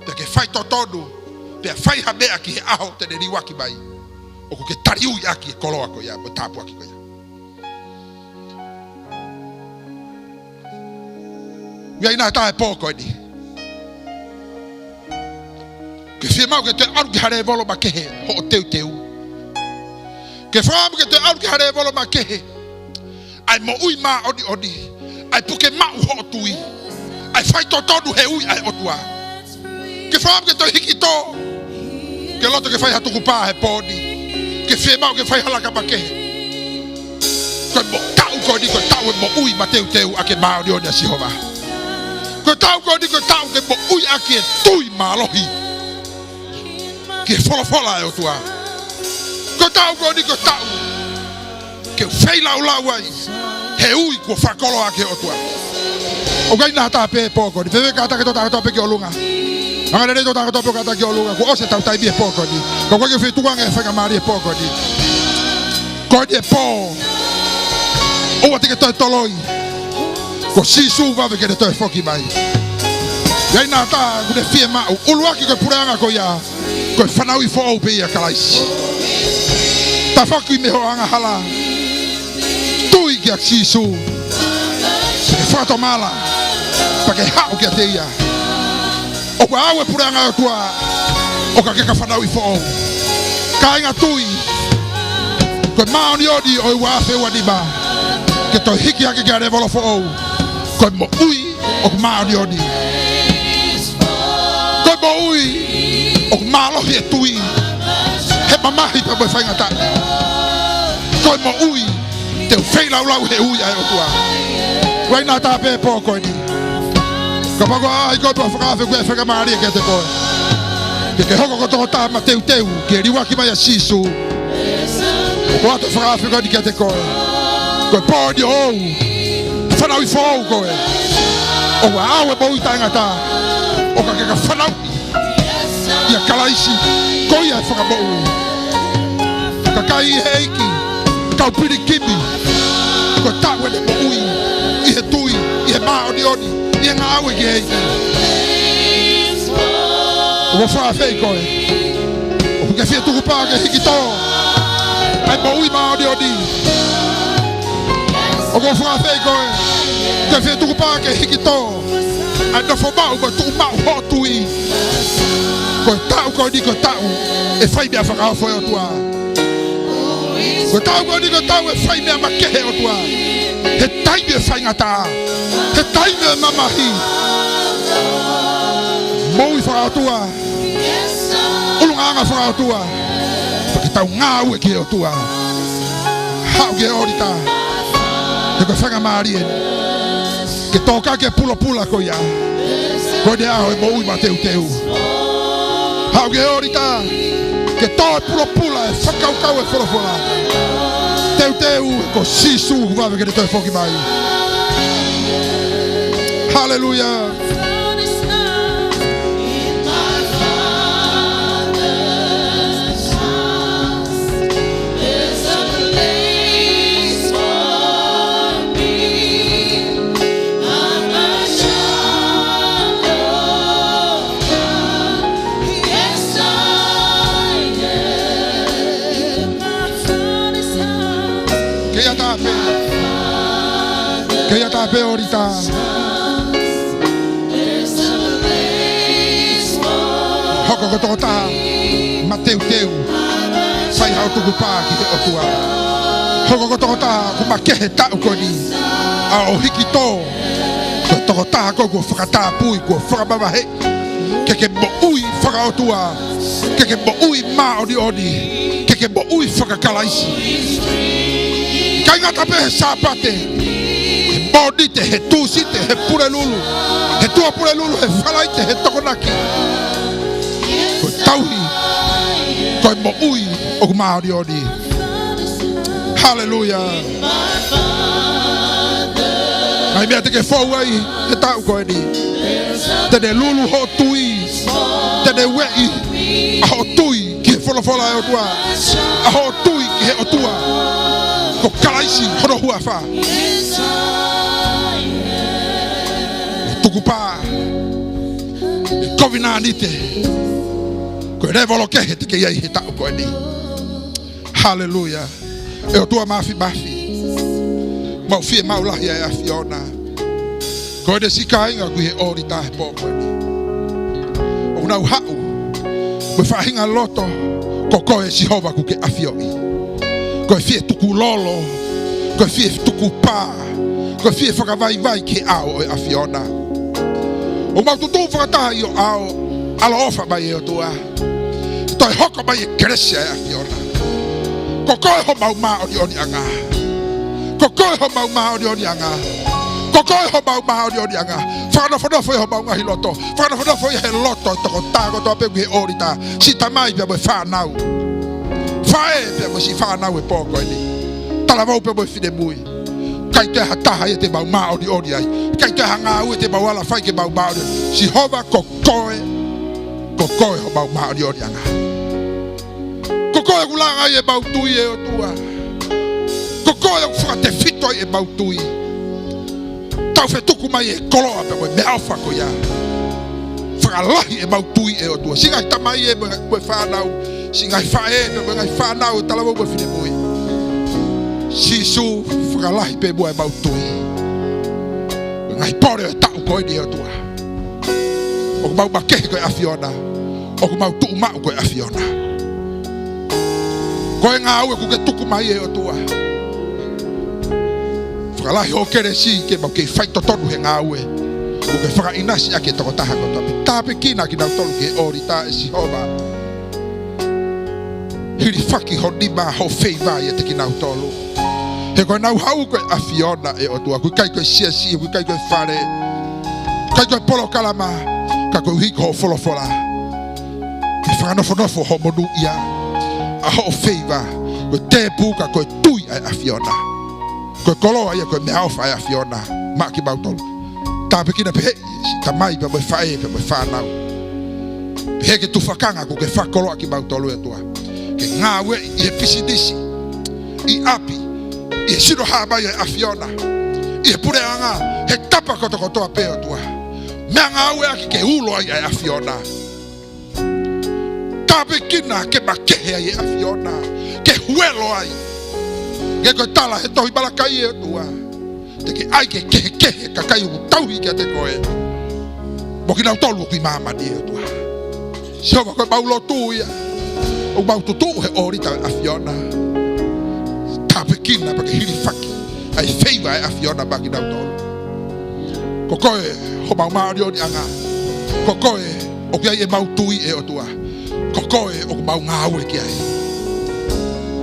pea ke faitotonu, pea fai ha meʻa ki he ʻaho te ne liuaki mai, ʻoku ke taliui ʻaki e koloa ko ia mo e tāpuaki ko ia. ʻOku ʻi ai nai ʻi he pō ko eni? Ke fiemaʻu ke toe ʻalu ki ha lēvolo makehe hoʻo teuteu. Ke fiemaʻu ke toe ʻalu ki ha lēvolo makehe ʻa e moʻui māʻoniʻoni, ʻa e puke maʻu hoʻo tui, ʻa e faitotonu he ui ʻa e ʻOtua. Ke fiemaʻu ke toe hiki tō, ke loto ke fai ha tukupā he pō ni, ke fiemaʻu ke fai ha laka makehe. Ko e mo-, taʻu ko eni ko e taʻu e moʻui mateuteu ʻaki e māʻoniʻoni ʻa Sihova. Ko e taʻu ko eni ko e taʻu ke moʻui ʻaki e tui mālohi ki he folofola ʻa e ʻOtua. Ko e taʻu ko eni ko e taʻu ke feilaulau ai he ui kuo fakakoloa ʻaki ʻe he ʻOtua. ʻOku ʻi ai nai ʻi he pō ko eni? Fēfē kātaki tō tātou pē ki ʻolunga? Angalelei tō tātou pē kātaki ki ʻolunga. Kuo ʻosi ʻetau taimi he pō ko eni. Ka ʻoku ʻikai ke u fie tukuange e faingamālie he pō ko eni. Ko eni e pō. ʻOua te ke toe toloi. Ko Sīsū vave ke ne toe foki mai. ʻI ai nai ʻoku ne fiemaʻu, ʻuluaki ko e puleʻanga ko ia, ko e fanauʻi foʻou pē ʻia Kalaisi. Tafoki mei hoʻo angahala. Tui kia Sīsū. Ke fakatomala. Pea ke haʻu kiate ia. ʻOku ʻaʻau e puleʻanga ʻo e ʻOtua, ʻo ka ke ka fanauʻi foʻou. Kāinga tui, ko e māʻoniʻoni ʻo e ua afe ua nima, ke toe hiki hake ki ha lēvolo foʻou. Ko e moʻui ʻoku māʻoniʻoni. Ko e moʻui ʻoku mālohi e tui he mamahi pea mo e faingataʻa. Ko e moʻui te u feilaulau he ui ʻa e ʻOtua. ʻOku ʻi ai nai ʻi he pō ko eni? Kapau ko e ʻai koe pea fakaafeʻi koe, faingamālie kiate koe ke ke hoko ko e tokotaha mateuteu ki he liuaki mai ʻa Sīsū. ʻOku ou ʻoatu e fakaafeʻi ko eni kiate koe. Ko e pō ni ʻoku ou fanauʻi foʻou koe. ʻOku ʻaʻau e moʻui taʻengata. ʻO ka ke ka fanauʻi ʻia Kalaisi, ko ia e fakamoʻui. Kakai ʻi he ʻEiki, kau pilikimi, ko e taʻu eni e moʻui ʻi he tui, ʻi he māʻoniʻoni, ʻi he ngāue ki he ʻEiki. ʻOku ou fakaafeʻi koe. ʻOku ke fie tukupā ke hiki tō ʻa e moʻui māʻoniʻoni? ʻOku ou fakaafeʻi koe. Ke fie tukupā ke hiki tō ʻa e nofo maʻu mo e tuʻu maʻu hoʻo tui. Ko e taʻu ko eni ko e taʻu ʻe fai meʻa fakaofo ʻe he ʻOtua. Ko e taʻu ko eni ko e taʻu ʻe fai meʻa makehe ʻe he ʻOtua. He taimi ʻo e faingataʻa. He taimi ʻo e mamahi. Moʻui fakaʻotua. ʻUlungaanga fakaʻotua. Pea ke tau ngāue ki he ʻOtua. Haʻu ki he ʻōlita. He Ko e faingamālie eni ke tō hake e pulopula ko ia. Ko ʻene ʻaho e moʻui mateuteu. Haʻu ki he ʻōlita ke tō e pulopula e fakakaukau e folofola. Teuteu, ko Sīsū ʻoku vave ke ne toe foki mai. Haleluia. Kei ʻatā pē. Kei ʻatā pē ʻōlita. Hoko ko e tokotaha mateuteu. Fai haʻo tukupā ki he ʻOtua. Hoko ko e tokotaha ʻoku makehe he taʻu ko eni. ʻA ʻo hiki tō. Ko e tokotaha ko ē kuo fakatapui, kuo fakamavaheʻi. Ke ke moʻui fakaʻotua. Ke ke moʻui māʻoniʻoni. Ke ke moʻui faka-Kalaisi. ʻIkai ngata pē he Sāpate, he Mōnite, he Tūsite, he Pulelulu, he Tuʻapulelulu, he Falaite, he Tokonaki. Ko e tauhi, ko e moʻui ʻoku māʻoniʻoni. Haleluia. Ngaahi meʻa te ke fou ai he taʻu ko eni. Te ne lulu hoʻo tui. Te ne ueʻi ʻa hoʻo tui ki he folofola ʻa e ʻOtua. ʻA hoʻo tui ki he ʻOtua ko Kalaisi hono huafa. Tukupā, kovinānite. Ko e lēvolo kehe te ke ʻi ai he taʻu ko eni. Haleluia. ʻE ʻOtua Māfimafi, mau fiemaʻu lahi ʻa e ʻAfiona. Ko ʻene siʻi kāinga ʻoku ʻi he ʻōlita he pō ko eni, ʻoku nau haʻu mo e faʻahinga loto, ko koe Sihova ʻoku ke ʻafioʻi. Ko e fie tukulolo, ko e fie tukupā, ko e fie fakavaivai ki he ʻao ʻo e ʻAfiona. ʻOku mau tutuʻu fakataha ʻi ho ʻao, ʻaloʻofa mai ʻe ʻOtua. Toe hoko mai e kelesi ʻa e ʻAfiona. Ko koe homau māʻoniʻoniʻanga. Ko koe homau māʻoniʻoniʻanga. Ko koe homau māʻoniʻoniʻanga. Fakanofonofo ʻi homau ngaahi loto. Fakanofonofo ʻi he loto ʻo e tokotaha kotoa pē ʻi he ʻōlita. Siʻi tamai pea mo e fānau. Faʻē pea mo e siʻi fānau he pō ko eni. Talavou pea mo e finemui. ʻIkai toe ha taha ia te mau māʻoniʻoni ai. ʻIkai toe ha ngāue te mau ala fai ke mau māʻoniʻoni. Sihova, ko koe, ko koe homau māʻoniʻoniʻanga. Ko koe ʻoku langa ai ʻemau tui ʻe ʻOtua. Ko koe ʻoku fakatefito ai ʻemau tui. Tau fetuku mai e koloa pea mo e meʻaʻofa ko ia. Fakalahi ʻemau tui ʻe ʻOtua. Siʻi ngaahi tamai ē mo e, mo e fānau. Siʻi ngaahi faʻē pea mo e ngaahi fānau, talavou mo e finemui. Sīsū, fakalahi pē muʻa ʻemau tui. Ngaahi pole ʻo e taʻu ko eni ʻe ʻOtua. ʻOku mau makehe ko e ʻAfiona. ʻOku mau tuʻu maʻu ko e ʻAfiona. Ko e ngāue ʻoku ke tuku mai ʻe ʻOtua. Fakalahi hoʻo kelesi ke mau kei faitotonu he ngāue. ʻOku ke fakaʻinasi ʻaki e tokotaha kotoa pē. Tāpuekina kinautolu ki he ʻōlita ʻe Sihova. Hilifaki ho nima, ho feiva ʻiate kinautolu. He ko ʻenau haʻu ko e ʻAfiona ʻe ʻOtua. ʻOku ʻikai ko e siasi, ʻoku ʻikai ko e fale. ʻIkai ko e polokalama. Ka koeʻuhi ko hoʻo folofola. Ke fakanofonofo hoʻo monūʻia. ʻA hoʻo feiva. Ko e tēpū ka ko e tui ʻa e ʻAfiona. Ko e koloa ia ko e meʻaʻofa ʻa e ʻAfiona. Maʻa kimautolu. Tāpuekina pehē siʻi tamai pea mo e faʻē pea mo e fānau. Pehē ki he tufakanga ʻoku ke fakakoloa kimautolu ʻe ʻOtua. Ke ngāue ʻi he pisinisi, ʻi ʻapi, ʻi he sino hā mai ʻa e ʻAfiona, ʻi he puleʻanga, he tapa kotokotoa pē ʻOtua. Meʻangāue ʻaki ke ulo ai ʻa e ʻAfiona. Tāpuekina ke makehe ai e ʻAfiona, ke huelo ai. Ke ko e tala he tohi Malakai ʻe ʻOtua. Te ke ʻai ke kehekehe e kakai ʻoku tauhi kiate koe. Mo kinautolu ʻoku ʻi māmani ʻe ʻOtua. Sihova ko ʻemau lotu ia. ʻOku mau tutuʻu he ʻōlita ʻo e ʻAfiona. Tāpuekina pea ke hilifaki ʻa e feiva ʻa e ʻAfiona maʻa kinautolu. Ko koe homau māʻoniʻoniʻanga. Ko koe ʻoku ʻi ai ʻemau tui ʻe ʻOtua. Ko koe ʻoku mau ngāue ki ai.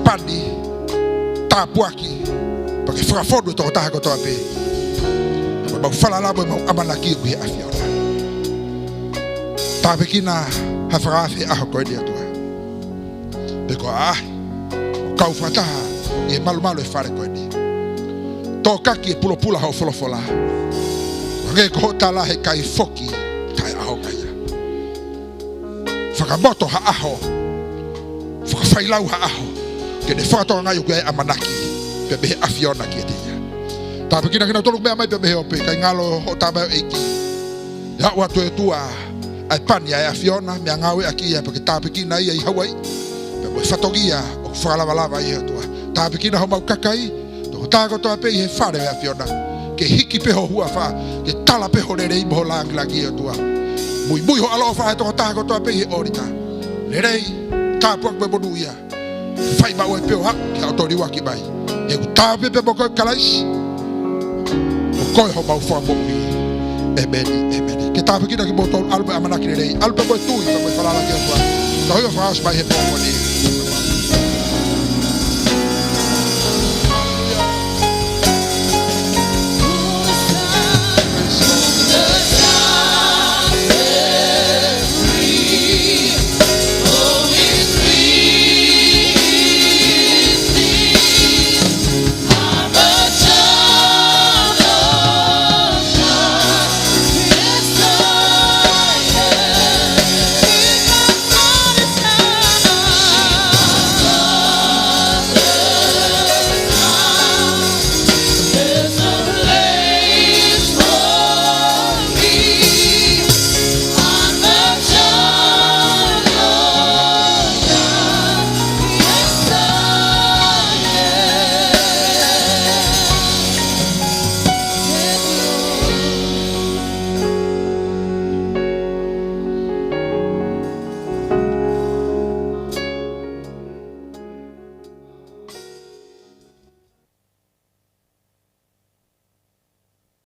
Pani, tāpuaki, ʻO ke fakafonu e tokotaha kotoa pē. Pea mau falala mo ʻemau ʻamanaki ʻoku ʻi he ʻAfiona. Tāpuekina ha fakaafe he ʻaho ko eni ʻOtua. Pea ko e ʻaho ʻoku kau fakataha ʻi he malumalu e fale ko eni. Tokaki e pulopula hoʻo folofola. Hangē ko hoʻo tala he ʻikai foki taʻeʻaonga ia. Fakamoto ha ʻaho. Fakafailau ha ʻaho. Ke ne fakatokangaʻi ʻoku ʻi ai e ʻamanaki. Pea mei he ʻAfiona kiate ia. Tāpuekina kinautolu meʻa mai pea mei he ope. Kae ngalo hoʻo tamaioʻeiki. ʻE aʻu atu ʻe ʻOtua ʻa e pani ʻa e ʻAfiona, meʻangāueʻaki ia pea ke tāpuekina ia ʻi Hauaiʻi. Pea mo e fatongia ʻoku fakalavalava ia ʻOtua. Tāpuekina homau kakai, tokotaha kotoa pē ʻi he fale ʻo e ʻAfiona. Ke hiki pē ho huafa, ke tala pē ho lelei mo ho langilangi ʻOtua. Muimui ho ʻaloʻofa he tokotaha kotoa pē ʻi he ʻōlita. Lelei, tāpuaki mo e monūʻia. Fai maʻu ai pē ʻo haʻu ki haʻo toe liuaki mai. He ʻoku tāpuekina pē mo koe Kalaisi. Ko koe homau fakamoʻui. ʻEmeni, ʻemeni. Ke tāpuekina kimoutolu, ʻalu pē ʻamanaki lelei. ʻAlu pē mo e tui, pea mo e falala ki he ʻOtua. Ka ʻoku ʻi ai ha fakaʻosi mai he pō ko eni.